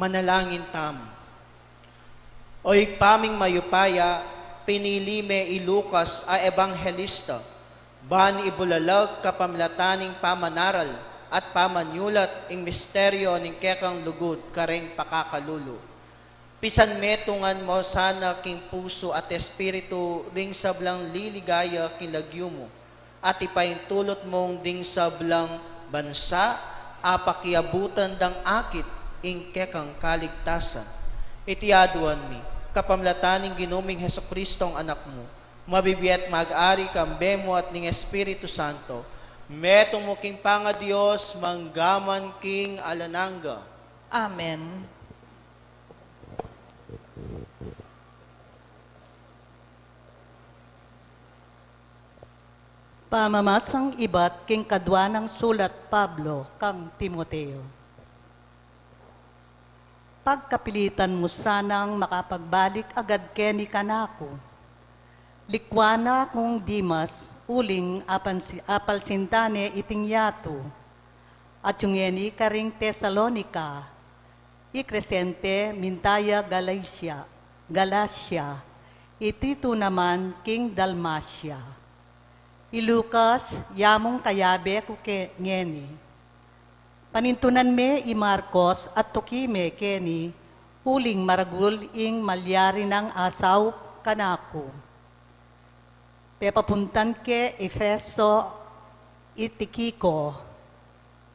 Manalangin tamu. O Ibpa ming mayupaya, pinili me i Lucas a ebanghelista, ban ibulalag kapamilatan ning pamanaral at pamanyulat ing misteryo ning kekang lugud kareng pakakalulu. Pisanmetungan mu sana king pusu at espiritu ring sablang liligaya king lagyu mu, at ipaintulut mung ding sablang bansa, apakiabutan dang akit ing kekang kaligtasan. Iti aduan mi, kapamilatan ning Ginu ming Jesucristong Anak mu, mabibie at mag-ari kambe mu at ning Espiritu Santo, metung mu king pangaDios, manggaman king alang angga. Amen. Pamamasang ibat king kadua nang sulat Pablo kang Timoteo. Pagkapilitan mu sanang makapagbalik agad keni kanaku. Likuan na kung Demas, uling apansi-, apalsinta ne iting yatu. At yung ngeni karing Tesalonica, i Crescente, minta ya Galacia, Galacia, i Tito naman king Dalmacia. I Lucas, ya mung kayabe ku ke ngeni. Panintunan me i Marcos at tuki me keni, uling maragul ing malyari nang asaup kanaku. Pepapuntan ke Efeso i Tiquico.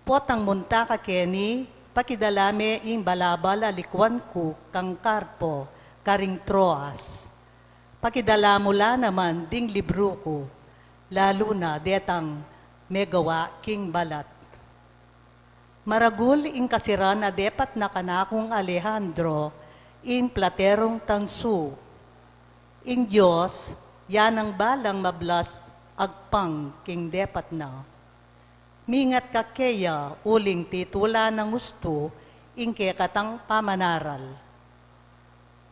Potang munta ka keni, pakidala me ing balabal a likuan ku kang Carpo karing Troas. Pakidala mu la naman ding libru ku, lalu na detang megawa king balat. Maragul ing kasiran a depat na kanakung Alejandro, ing platerung tansu. Ing Dios, ya nang balang mablas agpang king depat na. Mingat ka keya uling titulan nang ustu ing kekatang pamanaral.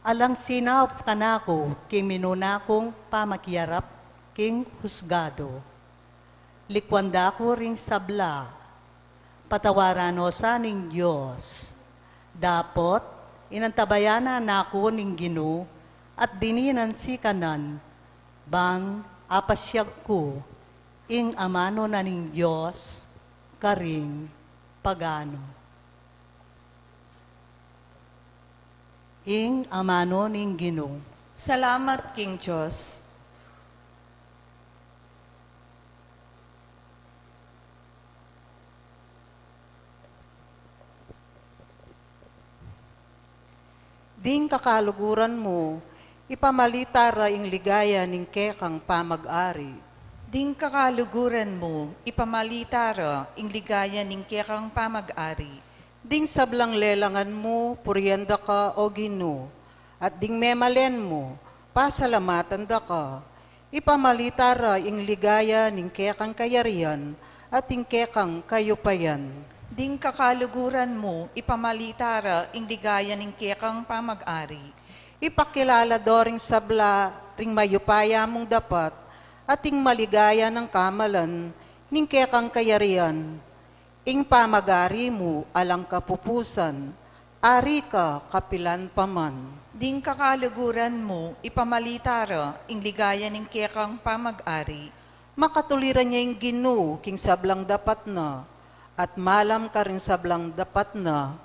Alang sinaup kanaku king minuna kung pamakiarap king husgado. Likuan da ku ring sabla. Patawaran no sa ning Dios. Dapot, inantabayanan na ku ning Ginu, at dininan sikanan, bang apasiag ku ing amanu na ning Dios karing pagano. Ing amanu ning Ginu. Salamat king Dios. Ding kakaluguran mu, ipamalita ra ing ligaya ning kekang pamag-ari. Ding kakaluguran mu, ipamalita ra ing ligaya ning kekang pamag-ari. Ding sablang lelangan mu, purian da ka, O Ginu, at ding memalen mu, pasalamatan da ka. Ipamalita ra ing ligaya ning kekang kayarian at ing kekang kayupayan. Ding kakaluguran mu, ipamalita ra ing ligaya ning kekang pamag-ari. Ipakilala do ring sabla ring mayupaya mung dapat at ing maligaya nang kamalan ning kekang kayarian. Ing pamag-ari mu alang kapupusan, ari ka kapilan pa man. Ding kakaluguran mu, ipamalita ra ing ligaya ning kekang pamag-ari. Makatuliran ya ing Ginu king sablang dapat na, at malam karing sablang dapat na.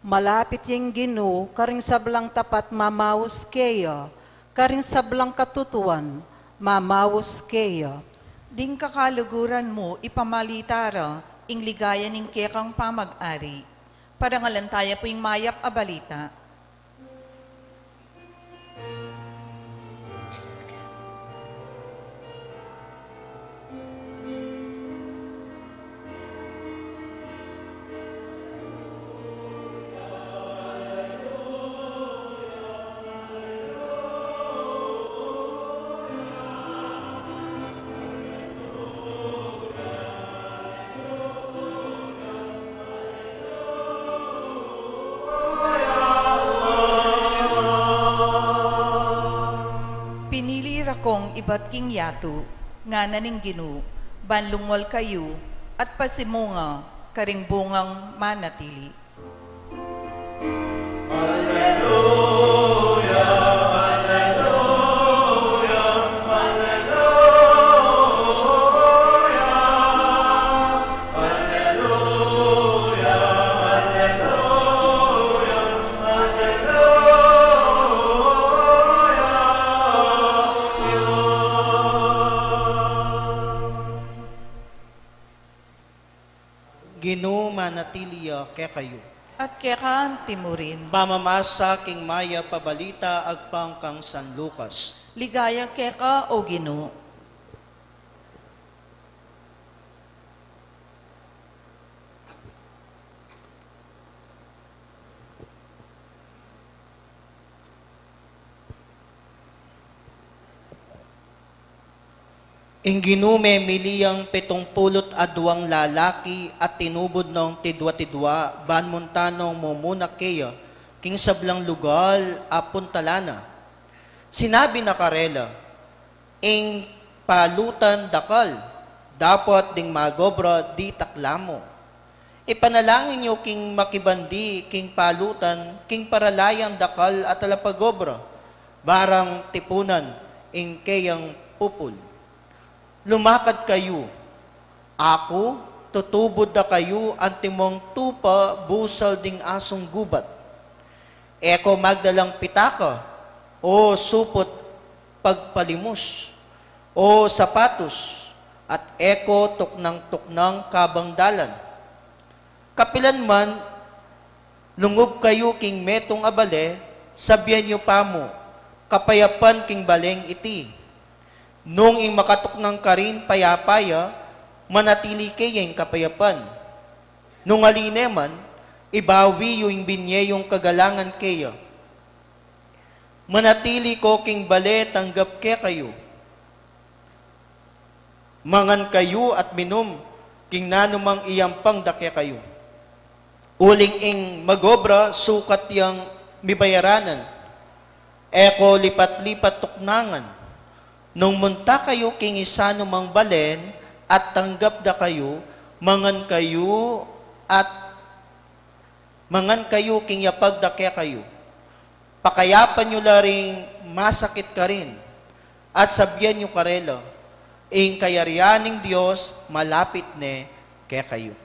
Malapit ya ing Ginu karing sablang tapat mamaus keya, karing sablang katutuan mamaus keya. Ding kakaluguran mu, ipamalita ra ing ligaya ning kekang pamag-ari. Parangalan taya pu ing mayap a balita. Pinili ra kong ibat king yatu, ngana ning Ginu, ban lungwal kayu, at pasimunga karing bungang manatili. Ginu manatili ya kekayu. At keka antimurin. Pamamasa king mayap a balita agpang kang San Lucas. Ligaya keka, O Ginu. Ing Ginu memili yang pitung pulu't aduang lalaki at tinubud nong tidua-tidua ban munta nong mumuna keya king sablang lugal a puntalan na. Sinabi na karela, ing palutan dakal, dapot ding magobra ditak la mu. Ipanalangin yu king makibandi king palutan, king paralayang dakal a talapagobra, barang tipunan ing keyang pupul. Lumakad kayu, aku, tutubud da kayu antimong tupa busal ding asung gubat. E ko magdalang pitaka, o suput pagpalimus, o sapatus, at e ko tuknang-tuknang kabang dalan. Kapilan man lungub kayu king metung a bale, sabian yu pa mu, kapayapan king baleng iti. Nung ing makatuknang karin payapa ya, manatili keya ing kapayapan. Nung ali ne man, ibawi yu ing binye yung kagalangan keya. Manatili ko king bale tanggap kekayu. Mangan kayu at minum king nanumang iyampang da kekayu. Uling ing magobra sukat yang mibayaranan. E ko lipat-lipat tuknangan. Nung munta kayu king isa numang balen at tanggap da kayu, mangan kayu at mangan kayu king yapag da kekayu. Pakayapan yu la ring masakit karin, at sabian yu karela, ing kayarian ning Dios malapit ne kekayu.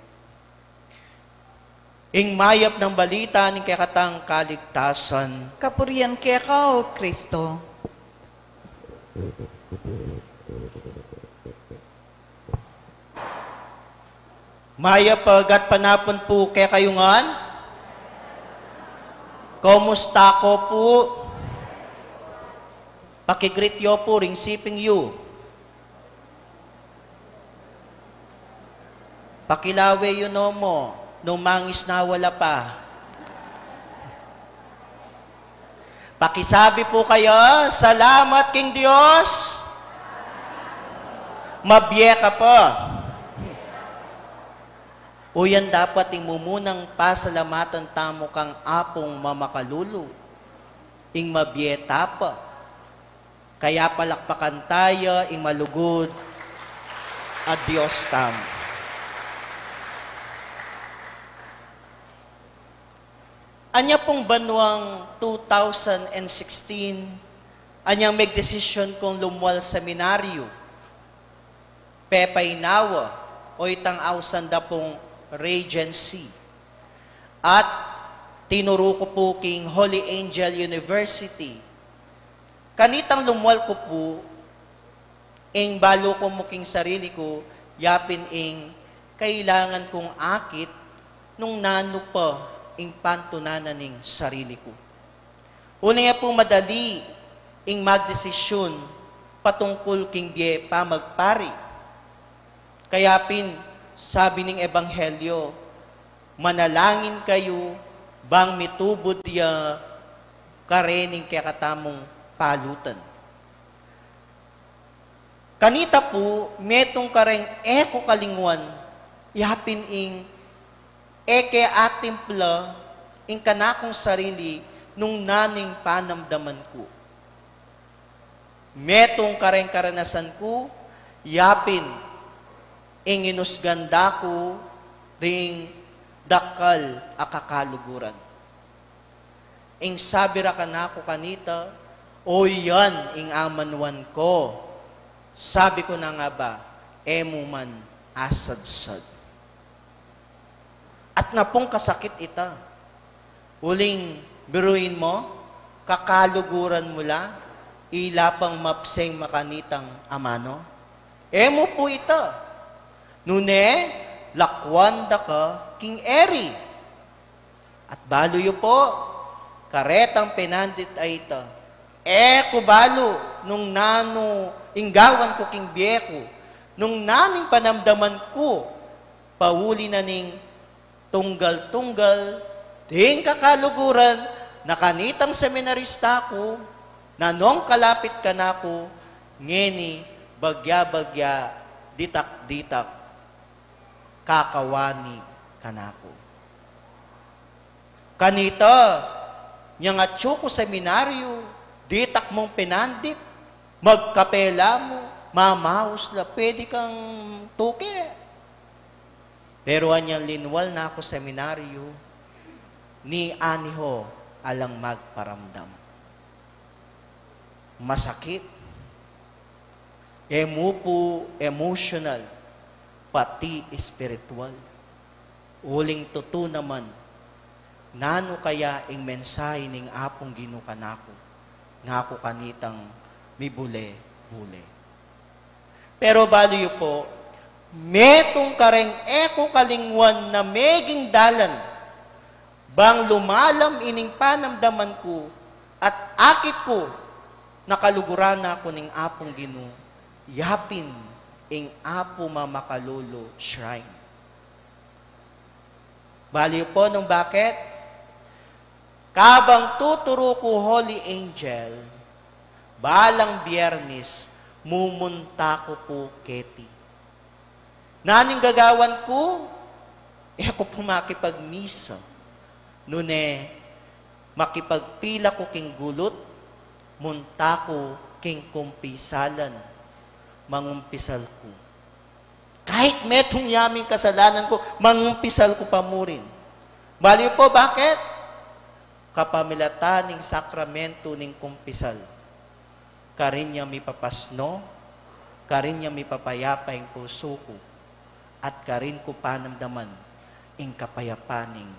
Ing mayap nang balita ning kekatang kaligtasan. Kapurian keka, O Kristo. Mayap a gatpanapun pu kekayu ngan. Kumusta ko pu? Pakigreet yu pu ring siping yu. Pakilawe yu no mu, nung mangisnawa la pa. Pakisabi pu kaya, salamat king Dios. Mabie ka pa. Uyan dapat ing mumunang pasalamatan tamu kang Apung mamakalulu, ing mabie ta pa. Kaya palakpakan taya ing malugud a Dios tamu. Anya pung banuang two thousand and sixteen, anyang megdesisyon kung lumwal seminaryo, pepainawa, o itang ausan da pung Regency. At tinuru ku pu king Holy Angel University. Kanitang lumwal ku pu, ing balu ku mu king sarili ku, yapin ing kailangan kung akit nung nanu pa ing pantunanan ning sarili ku. Uling e pu madali ing magdesisyun patungkul king bie pamagpari. Kaya pin, sabi ning Ebanghelyo, manalangin kayu bang mitubud ya karening kekatamung palutan. Kanita pu, metung kareng e ku kalingwan, yapin ing e ke atimpla ing kanakung sarili nung nanu ing panamdaman ku. Metung kareng karanasan ku, yapin ing inusgan da ku ring dakal a kakaluguran. Ing sabi ra kanaku kanita, "O, yan ing amanuan ko." Sabi ku na nga ba, "E mu man asadsad." At napung kasakit ita. Uling biruin mu, kakaluguran mu la, ila pang mapseng makanitang amanu? E mu pu ita. Nune, Lakwan da ka king eri. At balu yu po, karetang penandit a ita, e ku balu nung nanu ing gawan ku king bie ku, nung nanu ing panamdaman ku, pauli na ning tunggal-tunggal ding kakaluguran na kanitang seminarista ku, nanung kalapit kanaku, ngeni bagya-bagya, ditak-ditak, kakawani kanaku. Kanita, nyang atyu ku seminaryu, ditak mung penandit, magkapela mu, mamaus la, pwede kang tuke. Pero anyang linwal na ku seminaryu, ni aniho alang magparamdam. Masakit. E mu pu emotional, pati espiritual. Uling tutu naman, nanu kaya ing mensahe ning Apung Ginu kanaku, ngaku kanitang mibule-bule. Pero balu yu po, metung kareng e ku kalingwan na meging dalan, bang lumalam ining panamdaman ku at akit ku, nakaluguran na ku ning Apung Ginu, yapin ing Apu Mamakalulu Shrine. Balu yu po nung bakit? Kabang tuturu ku Holy Angel, balang Biyernes, mumunta ku pu keti. Nanu ing gagawan ku? E ku pu makipagmisa. Nune, makipagpila ku king gulut, munta ku king kumpisalan, mangumpisal ku. Kahit metung ya ming kasalanan ku, mangumpisal ku pa murin. Balu yu po, bakit? Kapamilatan ning sakramentu ning kumpisal, karin yang mipapasno, karin yang mipapayapa ing pusu ku, at karin ku panamdaman ing kapayapan ning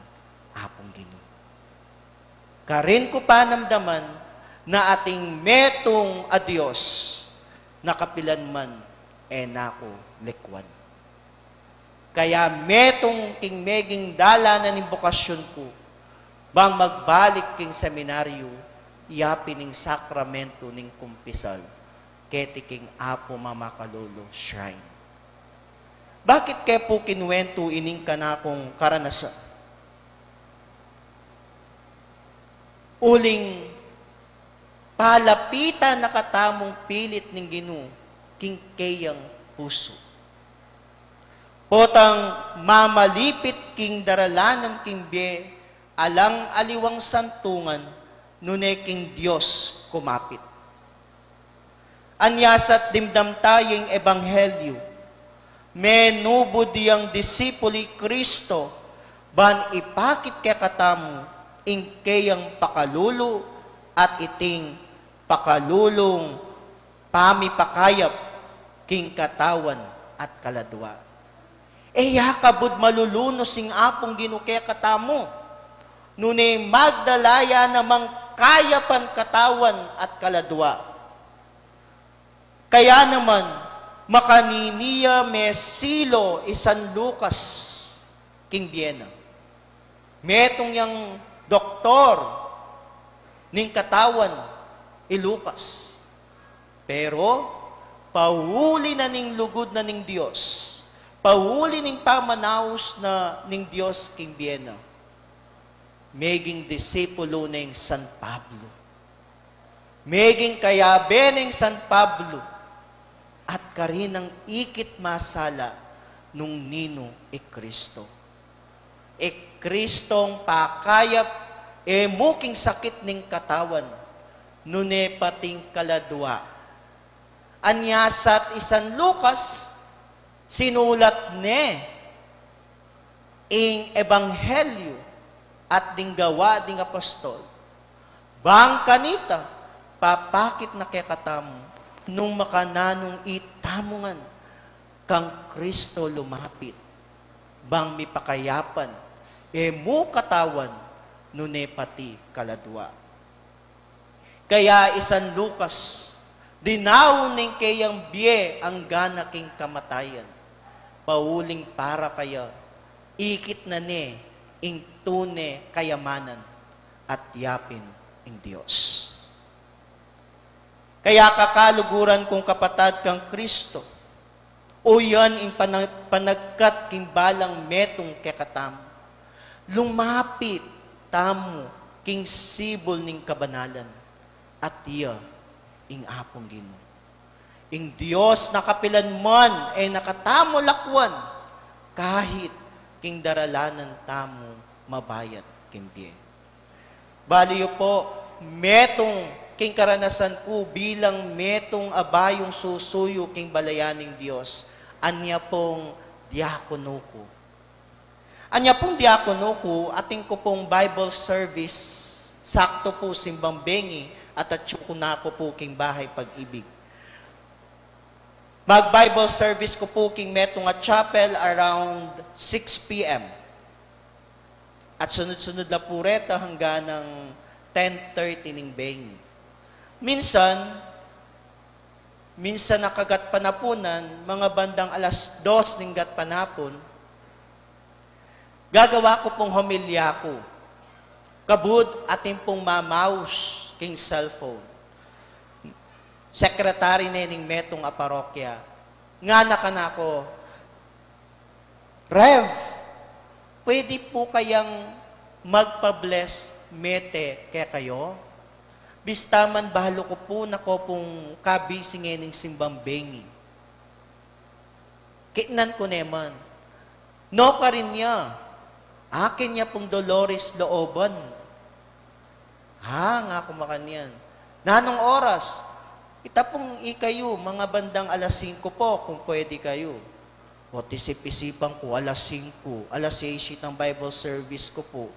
Apung Ginu. Karin ku panamdaman na atin metung a Dios, na kapilan man e na ku likwan. Kaya metung king meging dalan na ning bokasyon ku, bang magbalik king seminaryu, yapin ing sakramentu ning kumpisal keti king Apu Mamakalulu Shrine. Bakit ke pu kinuwentu ining kanakung karanasan? Uling palapitan na katamung pilit ning Ginu king keyang pusu. Potang mamalipit king daralanan king bie, alang aliwang santungan, nune king Dios kumapit. Anyasat dimdam taya ing ebanghelyu, menubud yang disipuli Kristo, ban ipakit kekatamu ing keyang pakalulu at iting pakalulung pamipakayap king katawan at kaladua. E ya kabud malulunus ing Apung Ginu kekatamu, nune magdala ya namang kayapan katawan at kaladua. Kaya naman, makanini ya mesilu i San Lucas king bie na. Metung yang doktor ning katawan i Lucas. Pero, pauli na ning lugud na ning Dios, pauli ning pamanaus na ning Dios king bie na, meging disipulu neng San Pablo. Meging kayabe neng San Pablo, at karin nang ikit masala nung ninu i Kristo. I Kristong pakayap, e mu king sakit ning katawan, nune pating kaladua. Anyasat i San Lucas, sinulat ne ing ebanghelyu at ding gawa ding apostol. Bang kanita, papakit na kekatamu nung makananung itamu ngan kang Kristo lumapit, bang mipakayapan, e mu katawan, nune pati kaladua. Kaya i San Lucas, dinaun ning keyang bie anggana king kamatayan. Pauling para kaya, ikit na ne ing tune kayamanan at yapin ing Dios. Kaya kakaluguran kung kapatad kang Kristo, o yan ing pana-, panagkat king balang metung kekatamu. Lumapit tamu king sibul ning kabanalan, at iya ing Apung Ginu. Ing Dios na kapilan man e na katamu lakwan, kahit king daralanan tamu mabayat king bie. Bali yu po, metung king karanasan ku bilang metung a bayung susuyu king balayan ning Dios, anya pung diakono ku. Anya pung diakono ku, atin ku pung Bible service, sakto pu simbang bengi, at atyu ku na ku pu king bahay pag-ibig. Mag-Bible service ku pu king metung a chapel around six P M. At sunod-sunod la pu reta hanggang ten thirty ning bengi. Minsan, minsan a kagatpanapunan, mga bandang alas dos ning gatpanapun, gagawa ku pung homilya ku. Kabud atin pung mamaus king cellphone. Secretary ne ning metung a parokya. Ngana kanaku, "Rev, pwede pu kayang magpa-bless mete kekayu? Bista man balu ku pu na ku pung kabisi ngening simbang bengi." Kitnan ku ne man. "No karin ya. Akin ya pung Dolores looban." "Ha?" ngaku makanyan. "Nanung oras?" "Ita pung ikayu, mga bandang alas singko pu, kung pwede kayu." O, isip-isipan ku, alas singko, alas seis itang Bible service ku pu.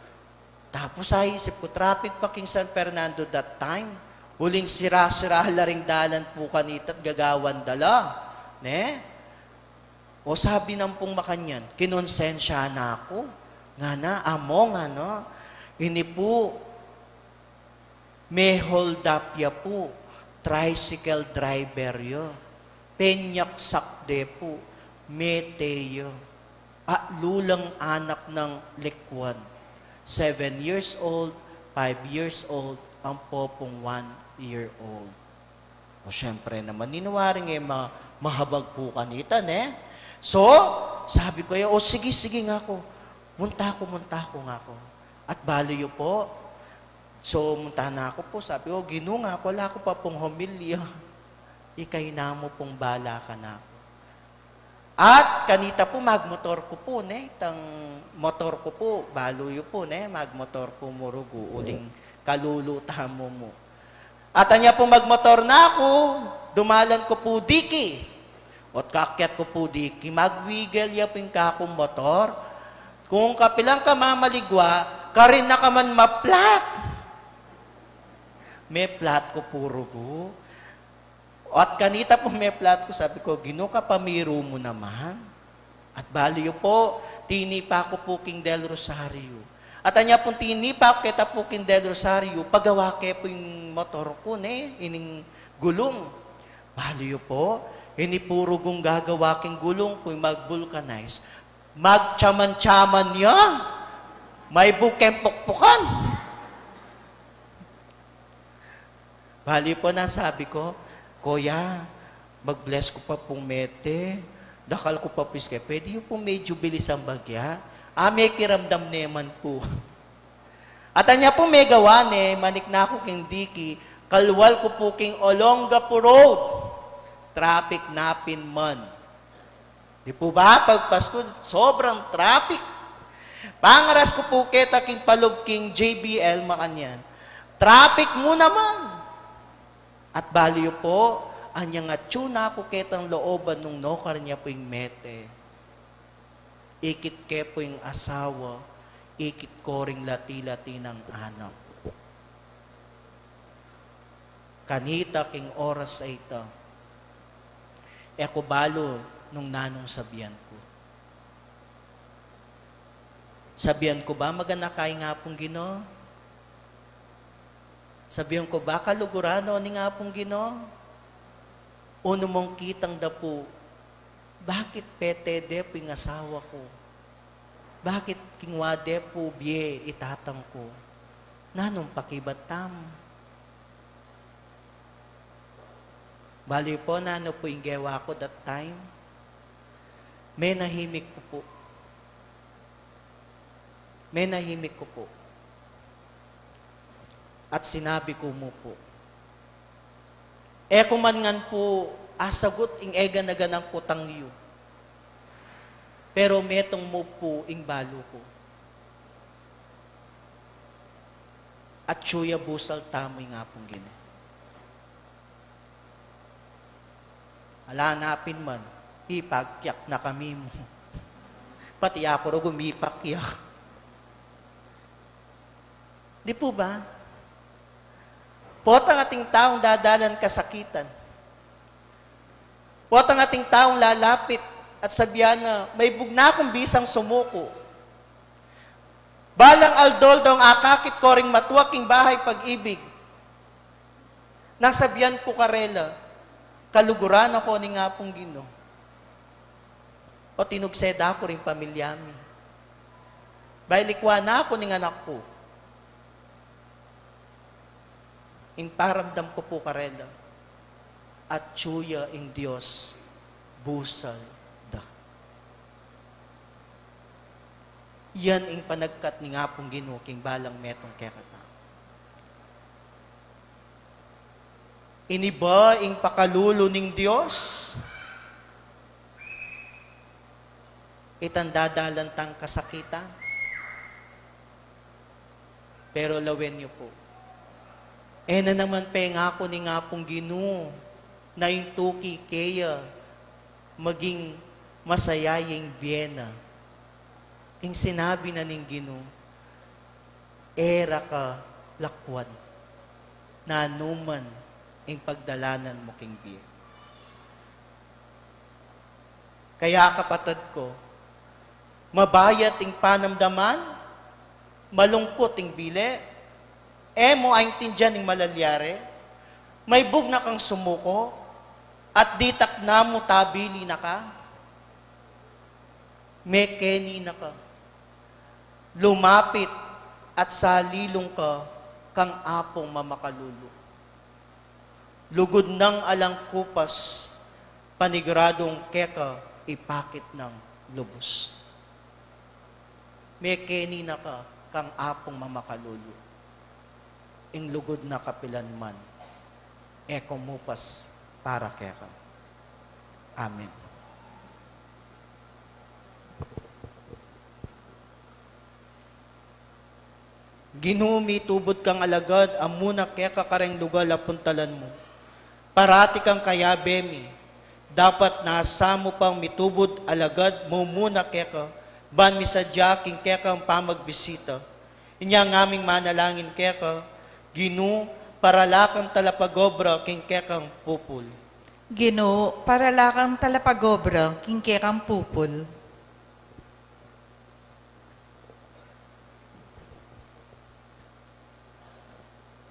Tapos aisip ku, traffic pa king San Fernando that time. Uling sira-sira la ring dalan pu kanita't gagawan da la. Ne? O, sabi nang pung makanyan, kinonsensya na ku. Ngana, "Among ano, ini pu, me-hold up ya pu, tricycle driver ya. Penyaksak de pu, mete ya. Atlu lang anak nang likwan. Seven years old, five years old, ampo pung one year old." O, syempre naman, ing waring e ma-, mahabag pu kanita, ne? So, sabi ku ya, "O, sige, sige," ngaku. "Munta ku, munta ku," ngaku. At bali yu pu, so, munta na ku pu, sabi ku, "Ginu," ngaku, "ala ku pa pung homilya. Ikayu na mu pung bala kanaku." At kanita pu magmotor ku pu, ne, itang motor ku pu, balu yu pu, ne, magmotor ku mu rugu, uling kalulu tamu mu. At anya pu magmotor na ku, dumalan ku pu diki. O't kakyat ku pu diki, magwigel ya pu ing kakung motor. Kung kapilan ka mamaligwa, karin na ka man ma-flat. Me-flat ku pu rugu. At kanita pu me-flat ku, sabi ku, "Ginu, kapamiru mu naman." At bali yu pu, tinipa ku pu king Del Rosario. At anya pung tinipa ku keta pu king Del Rosario, pagawa ke pu ing motor ku, ne, ining gulung. Bali yu pu, ini pu rugung gagawa king gulung ku, ing mag-vulcanize. Magtyaman-tyaman ya. Maybu keng pukpukan. Bali pu, nanu sabi ku, "Kuya, mag-bless ku pa pung mete. Dakal ku pa pu iske, pwede yu pung medyu bilisan bagya?" A, mekiramdam ne man pu. At anya pu megawa ne, manik na ku king diki, kalwal ku pu king Olongapo Road. Traffic na pin man. Di pu ba, pagpaskud, sobrang traffic. Pangaras ku pu keta king palub king J B L, makanyan, traffic mu naman. At bali yu pu, anyang atyu na ku ketang looban nung nokar nya pu ing mete. Ikit ke pu ing asawa, ikit ko ring lati-lati nang anak. Kanita king oras a ita, e ku balu nung nanung sabian ku. Sabian ku ba, "Maganaka ing Apung Ginu?" Sabian ku ba, "Kaluguran no ning Apung Ginu?" O nu mung kitang da pu, Bakit pete de pu ing asawa ku? Bakit king wade pu bie i tatang ku? Nanung pakibat tamu? Bale pu, nanu pu ing gewa ku that time? Menahimik ku pu. Menahimik ku pu. At sinabi ku mu pu, "E ku man ngan pu asagut ing eganaganang kutang yu. Pero metung mu pu ing balu ku. Atyu ya busal tamu ing Apung Ginu." Ala na pin man, ipakyak na kami mu. Pati aku rugu mipakyak. Di pu ba? Potang ating taung dadalan kasakitan. Potang ating taung lalapit at sabian na, "Maibug na kung bisang sumuku." Balang aldo-aldo akakit ko ring matua king bahay pag-ibig. Nang sabian ku karela, kaluguran na ku ning Apung Ginu. O tinugse da ku ring pamilya mi. Bailikwan na ku ning anak ku. Ing paramdam ku pu karela, atyu ya ing Dios busal da. Yan ing panagkat ning Apung Ginu king balang metung kekatamu. Ini ba ing pakalulu ning Dios? Itang dadalan tang kasakitan. Pero lawen yu pu, e na naman pengaku ning Apung Ginu na ing tuki keya maging masaya ya ing bie na. Ing sinabi na ning Ginu, "E ra ka lakwan, nanu man ing pagdalanan mu king bie." Kaya, kapatad ku, mabayat ing panamdaman, malungkut ing bili, e mu aintindian ing malalyari, maibug na kang sumuku, at ditak na mu tabili na ka, mekeni na ka, lumapit at salilung ka kang Apung mamakalulu. Lugud nang alang kupas, paniguradung keka ipakit nang lubus. Mekeni na ka kang Apung mamakalulu. Ing lugud na kapilan man, e kumupas para keka. Amen. Ginu, mitubud kang alagad a muna keka kareng lugal a puntalan mu. Parati kang kayabe mi, dapat nasa mu pang mitubud alagad mumuna keka, ban misadya king kekang pamagbisita. Inya ngaming manalangin keka, Ginu, para la kang talapagobra king kekang pupul. Ginu, para la kang talapagobra king kekang pupul.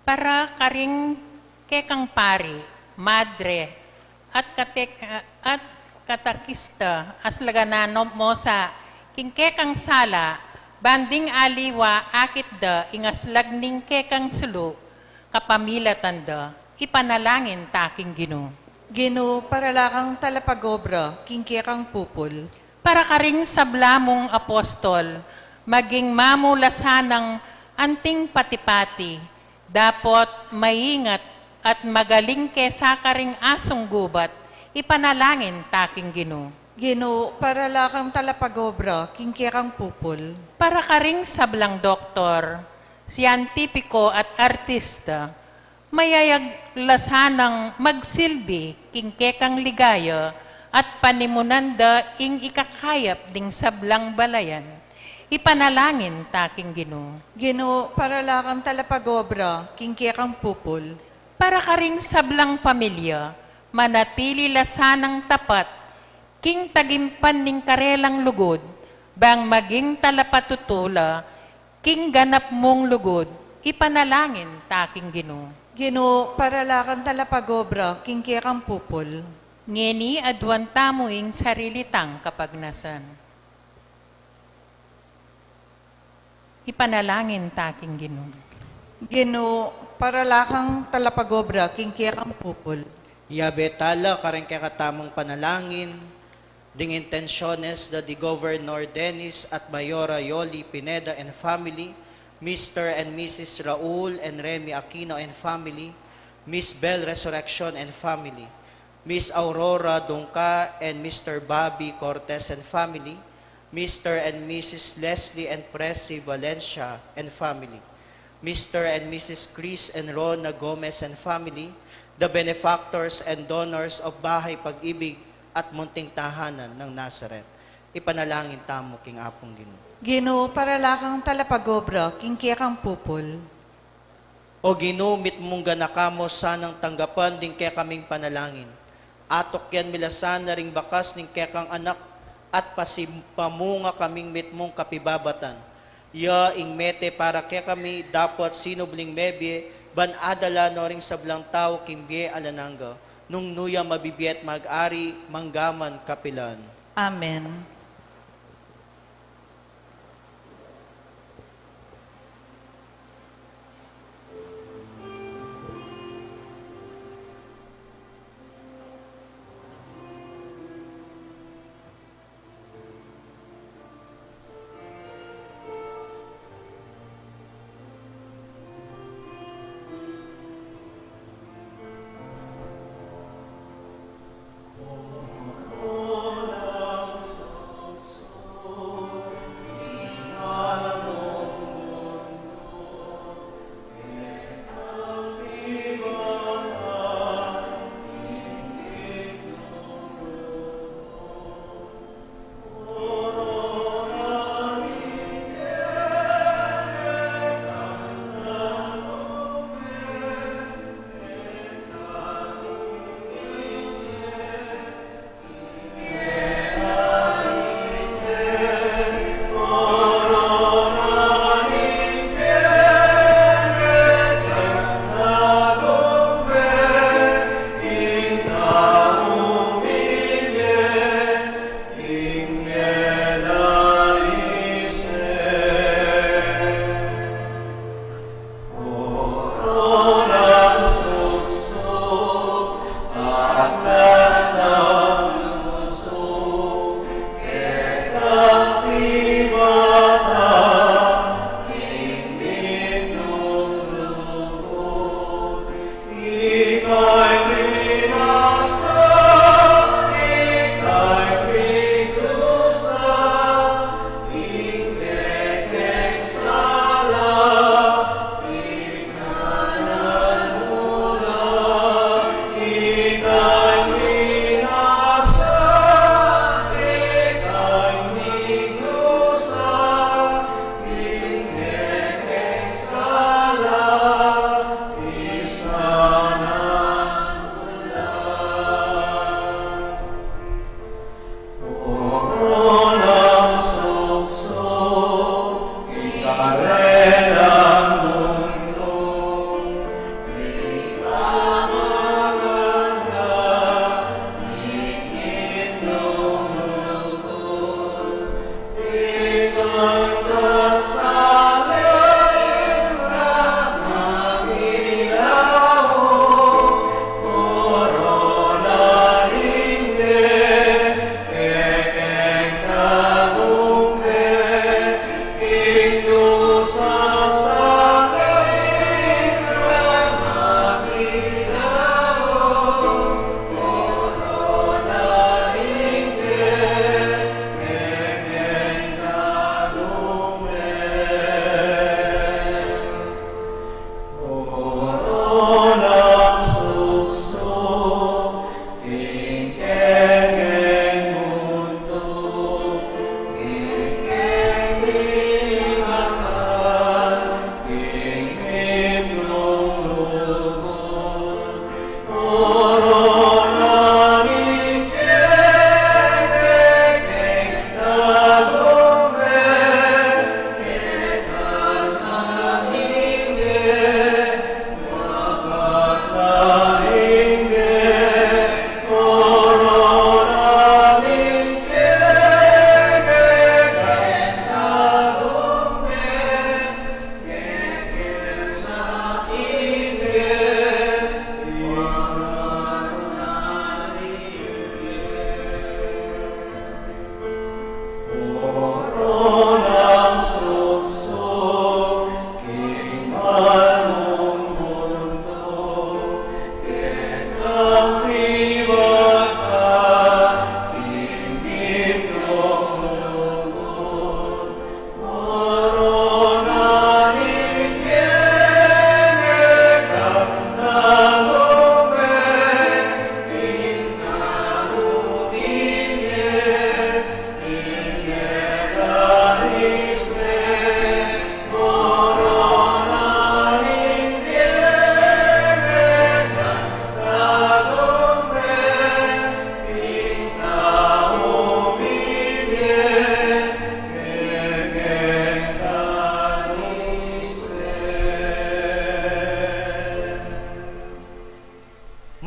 Para karing kekang pari, madre, at katek-, at katekista, as laganan mo sa king kekang sala, ban ding aliwa akit da ing aslag ning kekang sulu, kapamilatan da, ipanalangin ta king Ginu. Ginu, para la kang talapagobra king kekang pupul. Para karing sabla mung apostol, maging mamulasan nang anting pati-pati, dapot maingat at magaling kesa karing asung gubat, ipanalangin ta king Ginu. Ginu, para la kang talapagobra king kekang pupul. Para karing sablang doktor, siyentipiko at artista, mayayag la sanang magsilbi king kekang ligaya at panimunan da ing ikakayap ding sablang balayan. Ipanalangin ta king Ginu. Ginu, para la kang talapagobra king kekang pupul. Para karing sablang pamilya, manatili la sanang tapat king tagimpan ning karelang lugud, bang maging talapatutu la king ganap mung lugud, ipanalangin ta king Ginu. Ginu, para la kang talapagobra king kekang pupul. Ngeni aduan tamu ing sarili tang kapagnasan. Ipanalangin ta king Ginu. Ginu, parala kang talapagobra king kekang pupul. Yabe tala karing kekatamung panalangin, ding intensyones da di Governor Dennis at Mayora Yoli Pineda and family, Mister and Missus Raul and Remy Aquino and family, Miss Bel Resurreccion and family, Miss Aurora Dungca and Mister Bobby Cortez and family, Mister and Missus Leslie and Presi Valencia and family, Mister and Missus Chris and Rona Gomez and family, the benefactors and donors of Bahay Pag-ibig at Munting Tahanan ng Nazareth. Ipanalangin tamu king Apung Ginu. Ginu, parala kang talapagobra king kekang pupul. O Ginu, mitmung ganaka mu sanang tanggapan ding kekaming panalangin. Atukyan mi la sana ring bakas ning kekang Anak at pasipamunga kaming mitmung kapibabatan. Ya ing mete para kekami dapot sinubling mebie, ban adala no ring sablang tau king bie alang angga, nung nu ya mabibie at mag-ari mangga man kapilan. Amen.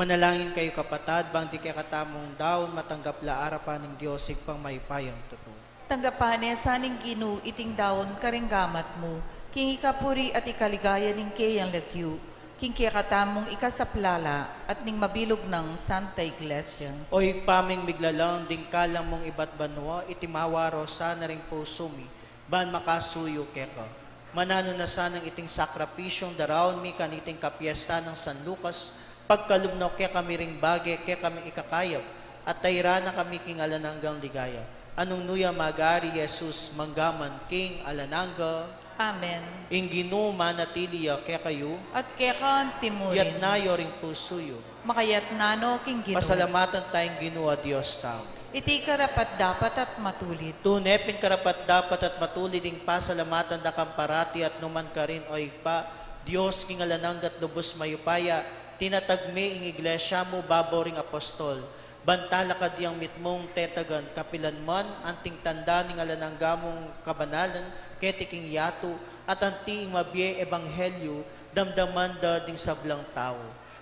Manalangin kayu, kapatad, bang ding kekatamung daun matanggap la arapan ning Dios Ibpang mayupayang tutu. Tanggapan ne sa ning Ginu iting daun karing gamat mu, king ikapuri at ikaligaya ning keyang lagyu, king kekatamung ikasaplala at ning mabilug nang Santa Iglesia. O Ibpa ming miglalang, ding kalam mung ibat banua, iti mawaro sana ring pusu mi, ban makasuyu keka. Mananu na sanang iting sakripisyung daraun mi kaniting kapiestan nang San Lucas, pagkalub no kekami ring bage kekaming ikakayap, at tairan na kami king alang anggang ligaya. Nung nu ya mag-ari Jesus, mangga man king alang angga. Amen. Ing Ginu manatili ya kekayu. At keka antimurin. Itas yu ring pusu yu. Makaitas no king Ginu. Pasalamatan taya ing Ginu a Dios tamu. Iti karapat-dapat at matulid. Tune pin karapat-dapat at matulid ing pasalamatan da kang parati at nukarin man, O Ibpa, Dios king alang angga't lubus mayupaya, tinatag me ing iglesia mu babo ring apostol, ban talakad yang mitmung tetagan kapilan man, anting tanda ning alang angga mung kabanalan keti king yatu, at anti ing mabie ebanghelyu damdaman da ding sablang tau.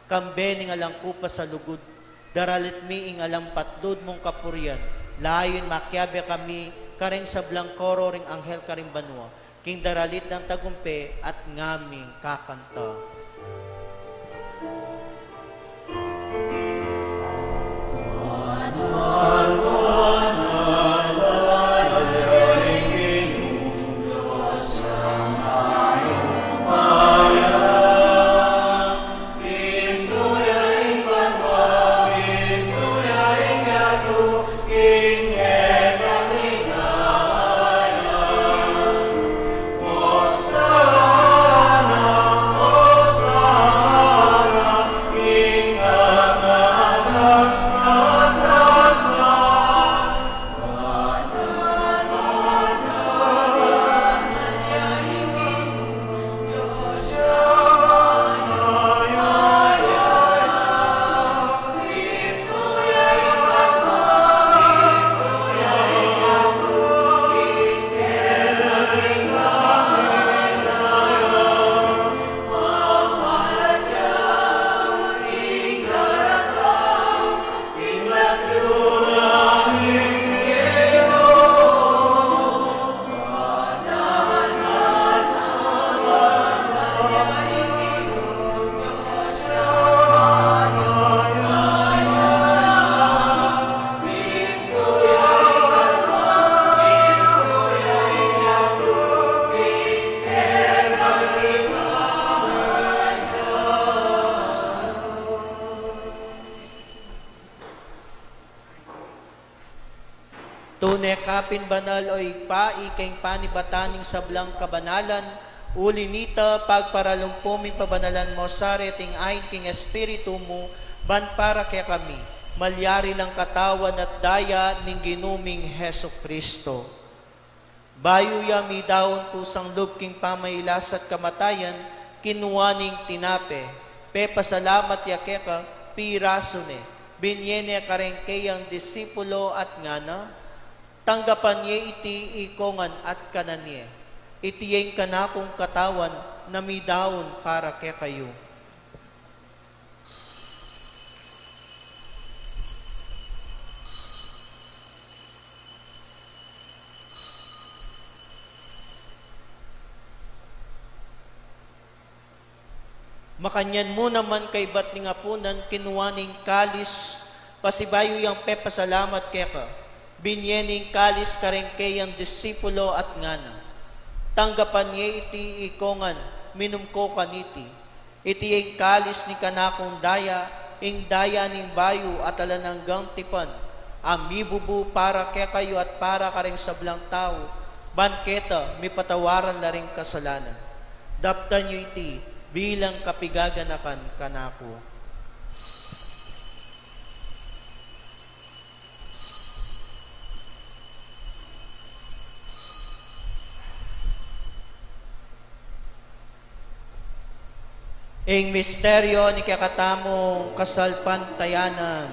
Kambe ning alang kupas a lugud, daralit mi ing alang patlud mung kapurian, layun makiabe kami kareng sablang koro ring anghel karing banua, king daralit nang tagumpe at ngaming kakanta. Tune ka pin banal, O Ibpa, ika ing panibatan ning sablang kabanalan, uli na nita, pagparalumpu ming pabanalan mu sa reting ain king Espiritu mu, ban para kekami malyari lang katawan at daya ning Ginu ming Jesucristo. Bayu ya midaun kusang lub king pamailas at kamatayan, kinua ne ing tinape, pepasalamat ya keka, pirasu ne, binie ne kareng keyang disipulo at ngana: Tanggapan ye iti ikongan at kanan ye. Iti ya ing kanakung katawan na midaun para kekayu. Makanyan mu naman kaibat ning apunan, kinua ne ing kalis, pasibayu yang pepasalamat keka, binie ne ing kalis kareng keyang disipulo at ngana: Tanggapan ye iti ikongan, minum ko kaniti. Iti ya ing kalis ning kanakung daya, ing daya ning bayu at alang anggang tipan, a mibubu para kekayu at para kareng sablang tau, ban keta mipatawaran la ring kasalanan. Daptan yu iti bilang kapigaganakan kanaku. Ing misteryo ning kekatamung kasalpantayanan.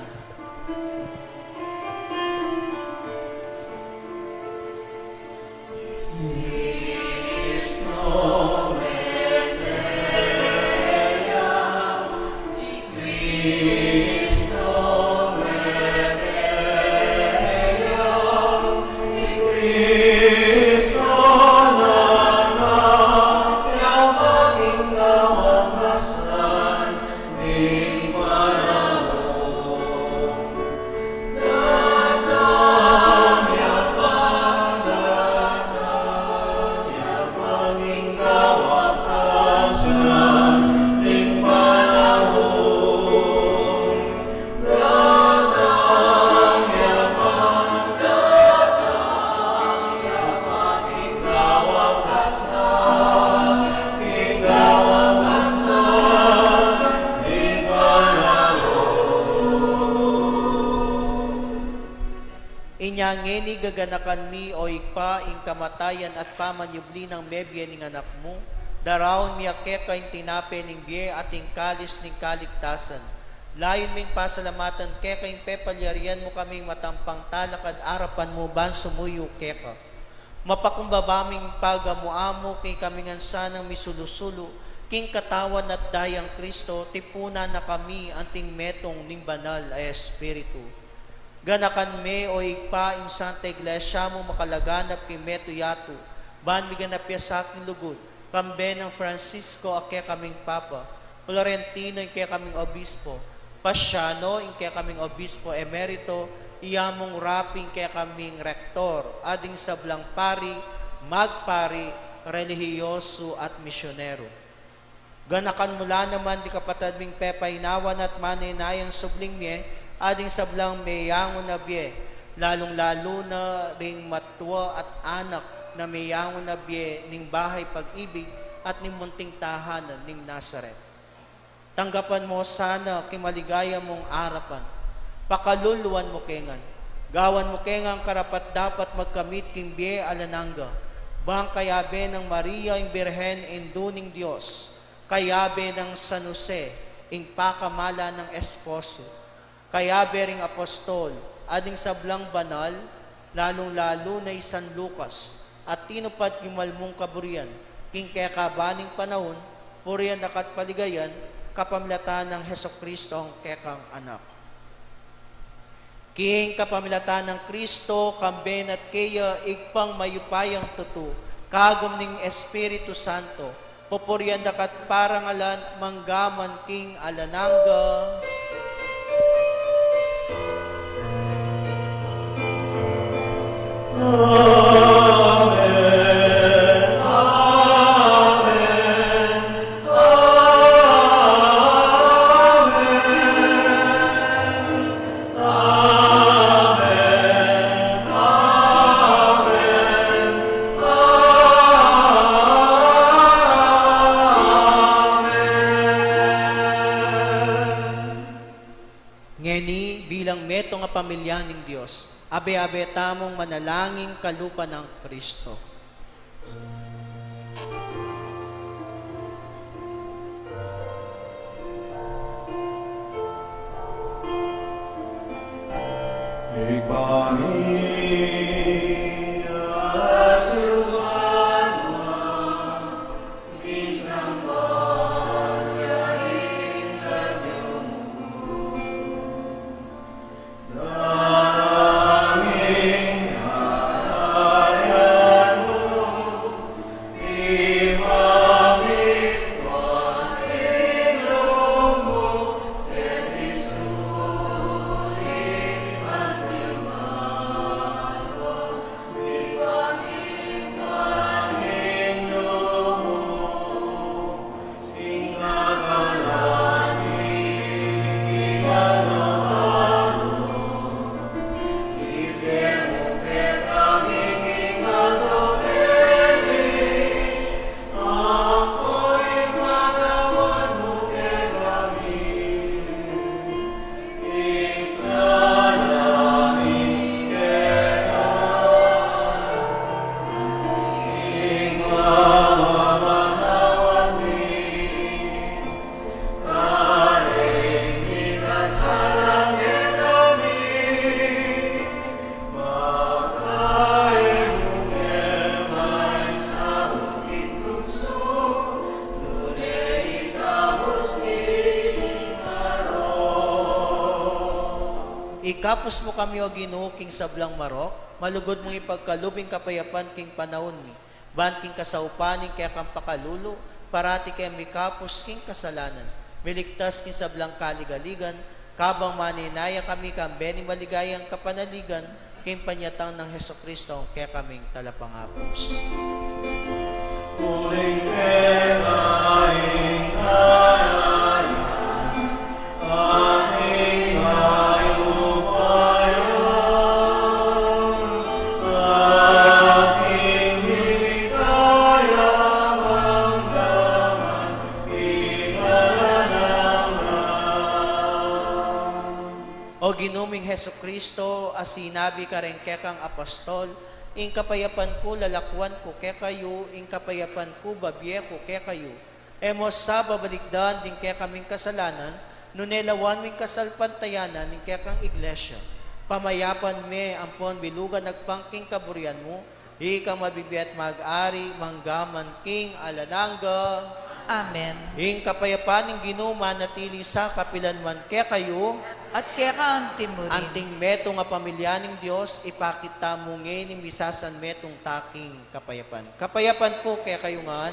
Ganakan mi, o Ibpa, ing kamatayan at pamanyubli nang mebie ning Anak mu. Daraun mi keka ing tinape ning bie at ing kalis ning kaligtasan. Layun ming pasalamatan keka ing pepalyarian mu kaming matampang talakad arapan mu ban sumuyu keka. Mapakumbaba ming pagamu-amu king kami ngan sanang misulu-sulu king katawan at dayang Kristo, tipunan na kami anting metung ning Banal a Espiritu. Ganakan me, o Ibpa, ing Santa Iglesia mu makalaganap king metung yatu, ban miganap ya sa king lugud, kambe nang Francisco a kekaming Papa, Florentino ing kekaming Obispo, Pasiano ing kekaming Obispo Emerito, i Among Rapi ing kekaming Rektor, at ding sablang pari, magpari, relihiyosu at misyonero. Ganakan mu la naman ding kapatad ming pepainawan at manenayang subling mie, at ding sablang meyangu na bie, lalung-lalu na ring matua at anak na meyangu na bie ning Bahay Pag-ibig at ning Munting Tahanan ning Nazaret. Tanggapan mu sana king maligaya mung arapan. Pakaluluan mu ke ngan. Gawan mu ke ngan karapat-dapat magkamit king bie alang angga. Bang kayabe nang Maria ing Birhen, Indu ning Dios, kayabe nang San Jose, ing pakamalan nang esposo, kayabe ring apostol, at ding sablang banal, lalung-lalu na i San Lucas, a tinupad ing mal mung kaburian king kekaban ning panaun, purian daka at paligayan kapamilatan nang Jesucristo a kekang Anak. King kapamilatan nang Kristo, kambe na at keya, Ibpang mayupayang tutu, kagum ning Espiritu Santo, pupurian daka at parangalan mangga man king alang angga. Amen. Amen. Amen. Amen. Amen. Amen. Ngeni, bilang metung a pamilya ning Dios, abe-abe tamung manalangin kalupa nang Kristo. Ibpa mi, atiu ka banua, misamban ya ing lagyu mu. Ikapus mu kami, O Ginu, king sablang marok, malugud mung ipagkalub ing kapayapan king panaun mi. Ban king kasaupan ning kekang pakalulu, parati keng mikapus king kasalanan, miligtas king sablang kaligaligan, kabang manenaya kami kambe ning maligayang kapanaligan, king panyatang nang Jesucristo, a kekaming Talapangapus. Uling keka ing kayarian, O Ginu ming Jesucristo, a sinabi kareng kekang apostol, ing kapayapan ku lalakwan ku kekayu, ing kapayapan ku babie ku kekayu. E mu sa babalikdan ding kekaming kasalanan, nune lawan mu ing kasalpantayanan ning kekang iglesia. Pamayapan me ampon bilugan agpang king kaburian mu, ikang mabibie at mag-ari mangga man king alang angga. Amen. Ing kapayapan ning Ginu manatili sa kapilan man kekayu. At keka anti mu rin. Anting metung a pamilya ning Dios, ipakit tamu ngeni ing misasanmetung taking kapayapan. Kapayapan pu kekayu ngan.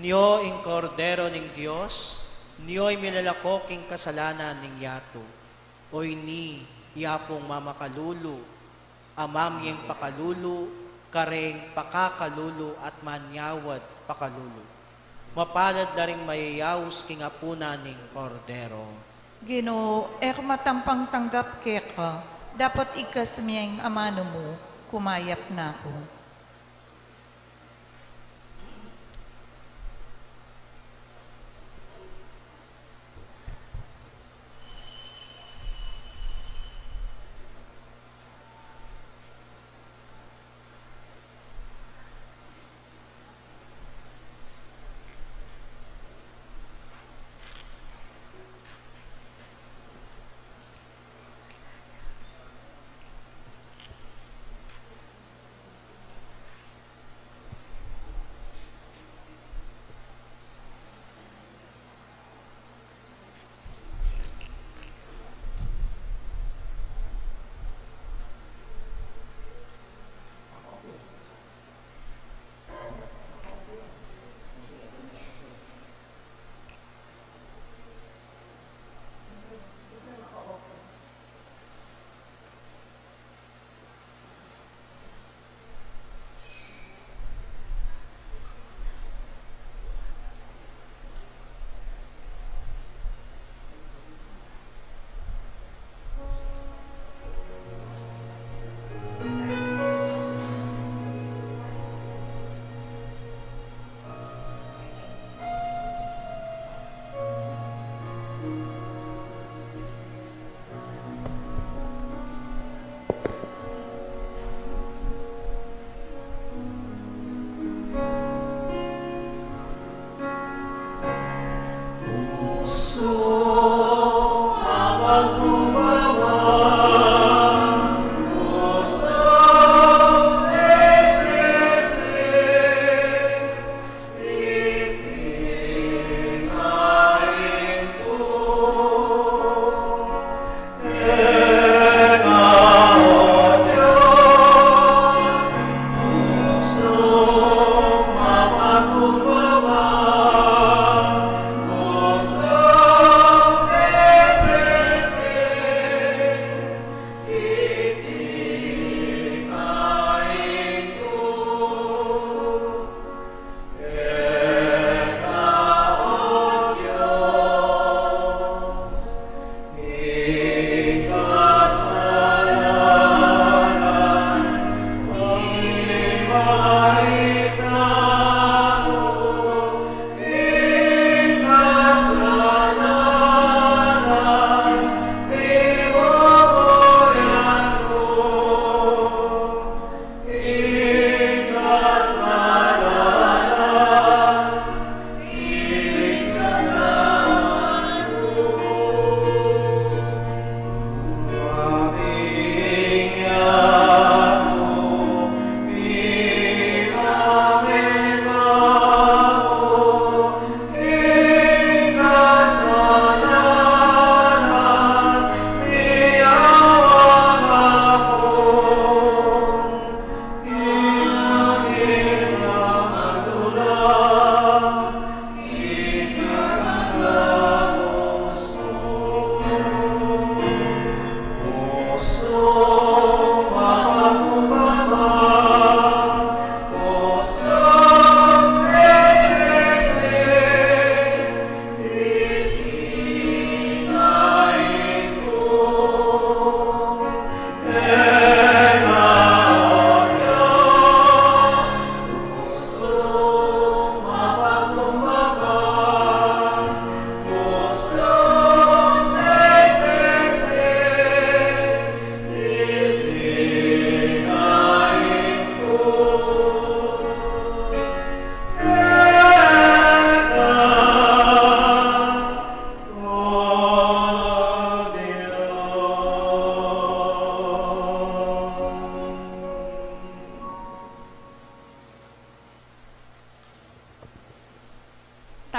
Nyo ing Kordero ning Dios, nyo ing milalako king kasalanan ning yatu. Oyni, ya pung mamakalulu, a mamie ing pakalulu, kareng pakakalulu at manyawad pakalulu. Mapalad la ring mayayaus king apunan ning Kordero. Ginu, e ku matampang tanggap keka, dapot igkas me ing amanu mu, kumayap na ku.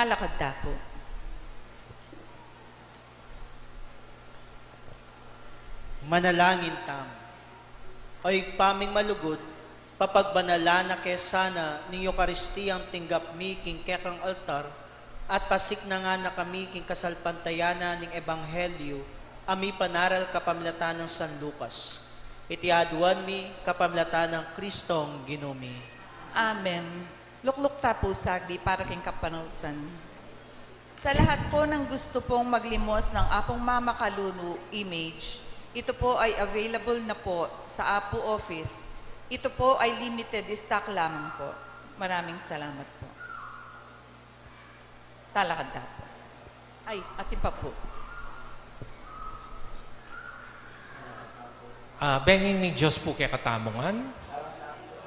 Lakad ta pu. Manalangin tamu. O Ibpa ming malugud, papagbanalan na ke sana ning Eukaristiyang tinggap mi king kekang altar, at pasiknangan na kami king kasalpantayanan ning Ebanghelyo a mipanaral kapamilatan nang San Lucas. Iti aduan mi kapamilatan nang Kristong Ginu mi. Amen. Lukluk ta pu saglit para king kapanalsan. Sa lahat po ng gusto pong maglimos ng Apung Mamakalulu image, ito po ay available na po sa Apu Office. Ito po ay limited stock lamang po. Maraming salamat po. Talakad ta po. Ay, atin pa po. Ah, benging ning Dios pu kekatamu ngan.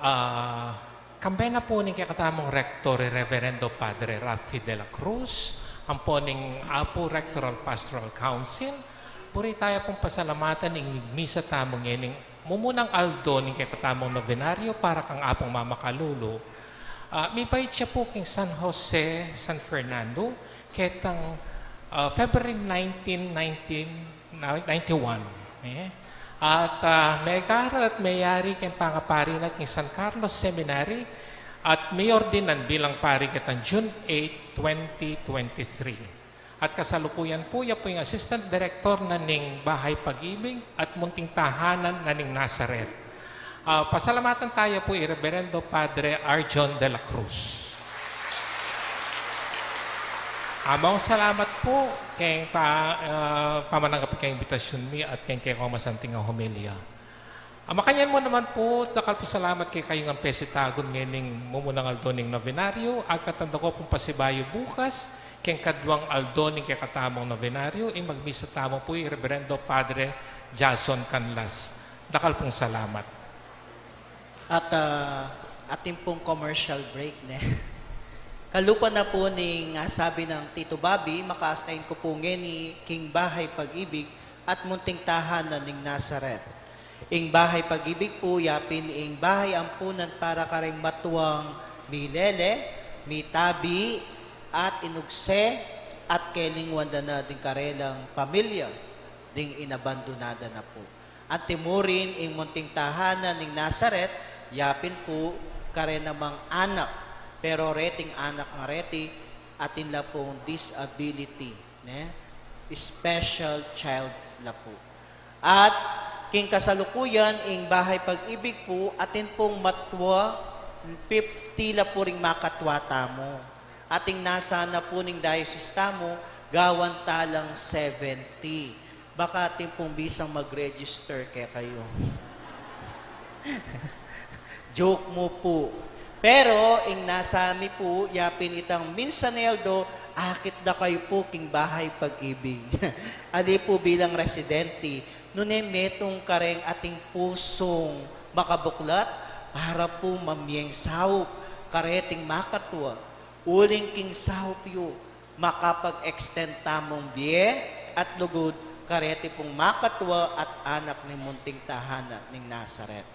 Ah, kambe na pu ning kekatamung Rektor, i Reverendo Padre Rafi de la Cruz, ampo ning Apu Rectoral Pastoral Council, buri taya pung pasalamatan ing misa tamu ngening mumunang aldo ning kekatamung nobenaryo para kang Apung Mamakalulu. Ah, mibait ya pu king San Jose, San Fernando, ketang, ah, February nineteen, nineteen ninety-one, e. At, ah, megaral at meyari keng pangapari na king San Carlos Seminary at miordinan bilang pari ketang June eight, twenty twenty-three. At kasalukuyan pu, ya pu ing Assistant Director na ning Bahay Pag-ibig at Munting Tahanan na ning Nazaret. Ah, pasalamatan taya pu i Reverendo Padre Arjon de la Cruz. Among salamat pu keng pa, ah, pamananggap keng imbitasyun mi at keng kekong masanting a homilya. A, makanyan mu naman pu, dakal pung salamat kekayu ngan pesitagun ngening mumunang aldo ning nobenaryo, agkatan da ko pung pasibayu bukas, keng kaduang aldo ning kekatamung nobenaryo, ing magmisa tamu pu i Reverendo Padre Jason Canlas. Dakal pung salamat. At, ah, atin pung commercial break, ne? Kalupa na pu ning, ah, sabi nang Tito Bobby, makasain ku pu ngeni king Bahay Pag-ibig at Munting Tahanan ning Nazaret. Ing Bahay Pag-ibig pu, yapin ing bahay ampunan para kareng matuang milele, mitabi, at inugse, at kelingwan da na ding karelang pamilya, ding inabandonada na pu. Anti mu rin ing Munting Tahanan ning Nazaret, yapin pu, kare namang anak, pero reting anak ngan reti, atin la pung disability, ne? Special child la pu. At king kasalukuyan, ing Bahay Pag-ibig pu, atin pung matua, fifty la pu ring makatua tamu. Ating nasa na pu ning diocese tamu, gawan ta lang seventy. Baka atin pung bisang mag-register kekayu. Joke mu pu. Pero ing nasa mi pu, yapin itang minsan e aldo, akit da kayu pu king Bahay Pag-ibig. Ali pu bilang residente, nune metung kareng ating pusung makabuklat para pu mamyeng saup kareting makatua, uling king saup yu makapag-extend tamung bie at lugud kareti pung makatua at anak ning Munting Tahanan ning Nazaret.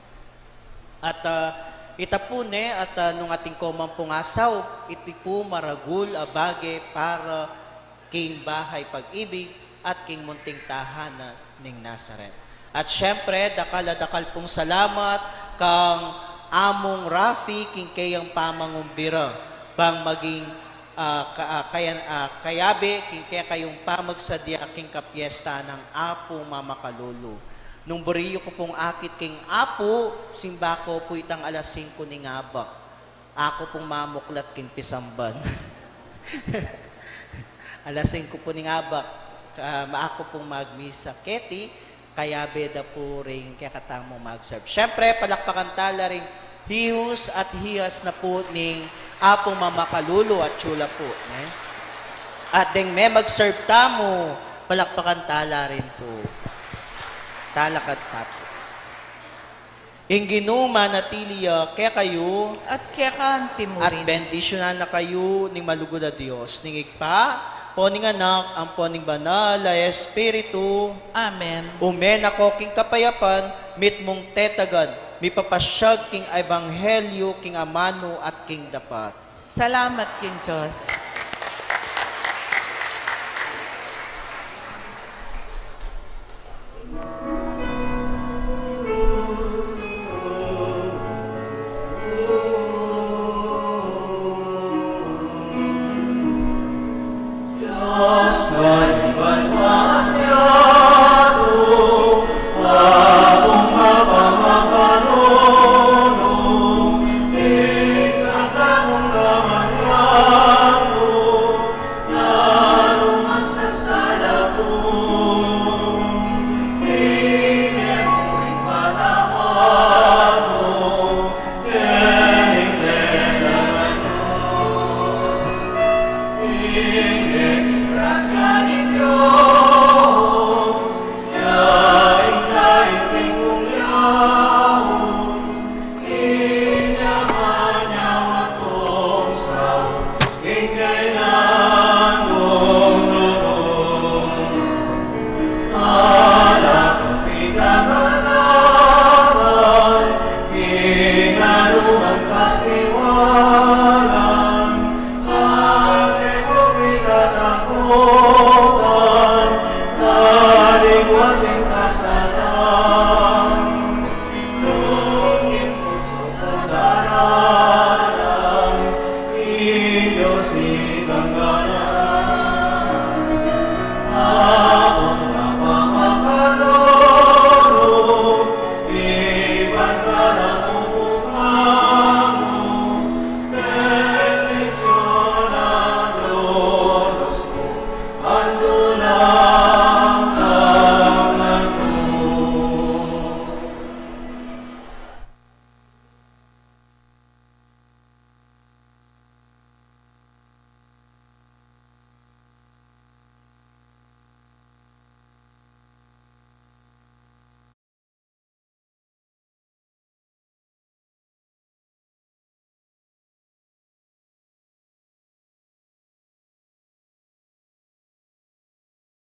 At, ah, ita pu ne, at, ah, nung atin ko man pung asaup, iti pu maragul a bage para king Bahay Pag-ibig at king Munting Tahanan ning Nazaret. At siyempre, dakal a dakal pung salamat kang Among Rafi king keyang pamangumbira bang maging, ah, ka-, ah, kayan-, ah, kayabe king kekayung pamagsadya king kapyesta nang Apu Mamakalulu. Nung buri yu ku pung akit king Apu, simba ko pu itang alas singko ning abak. Aku pung mamuklat king pisamban. Alas singko pu ning abak, ah, aku pung magmisa keti, kayabe da pu ring kekatamung mag-serve. Siyempre, palakpakan ta la ring hihus at hihas na pu ning Apung Mamakalulu at Chula pu, ne? At deng me mag-serve tamu, palakpakan ta la rin pu. Talakad ta pu. Ing Ginu manatili ya kekayu. At keka anti mu rin. At bendisyunan na kayu ning malugud a Dios, ning Ibpa, ampo ning Anak, ampo ning Banal a Espiritu. Amen. Ume na ko king kapayapan, mitmung tetagan, mipapasyag king ebanghelyo, king amanu at king dapat. Salamat king Dios.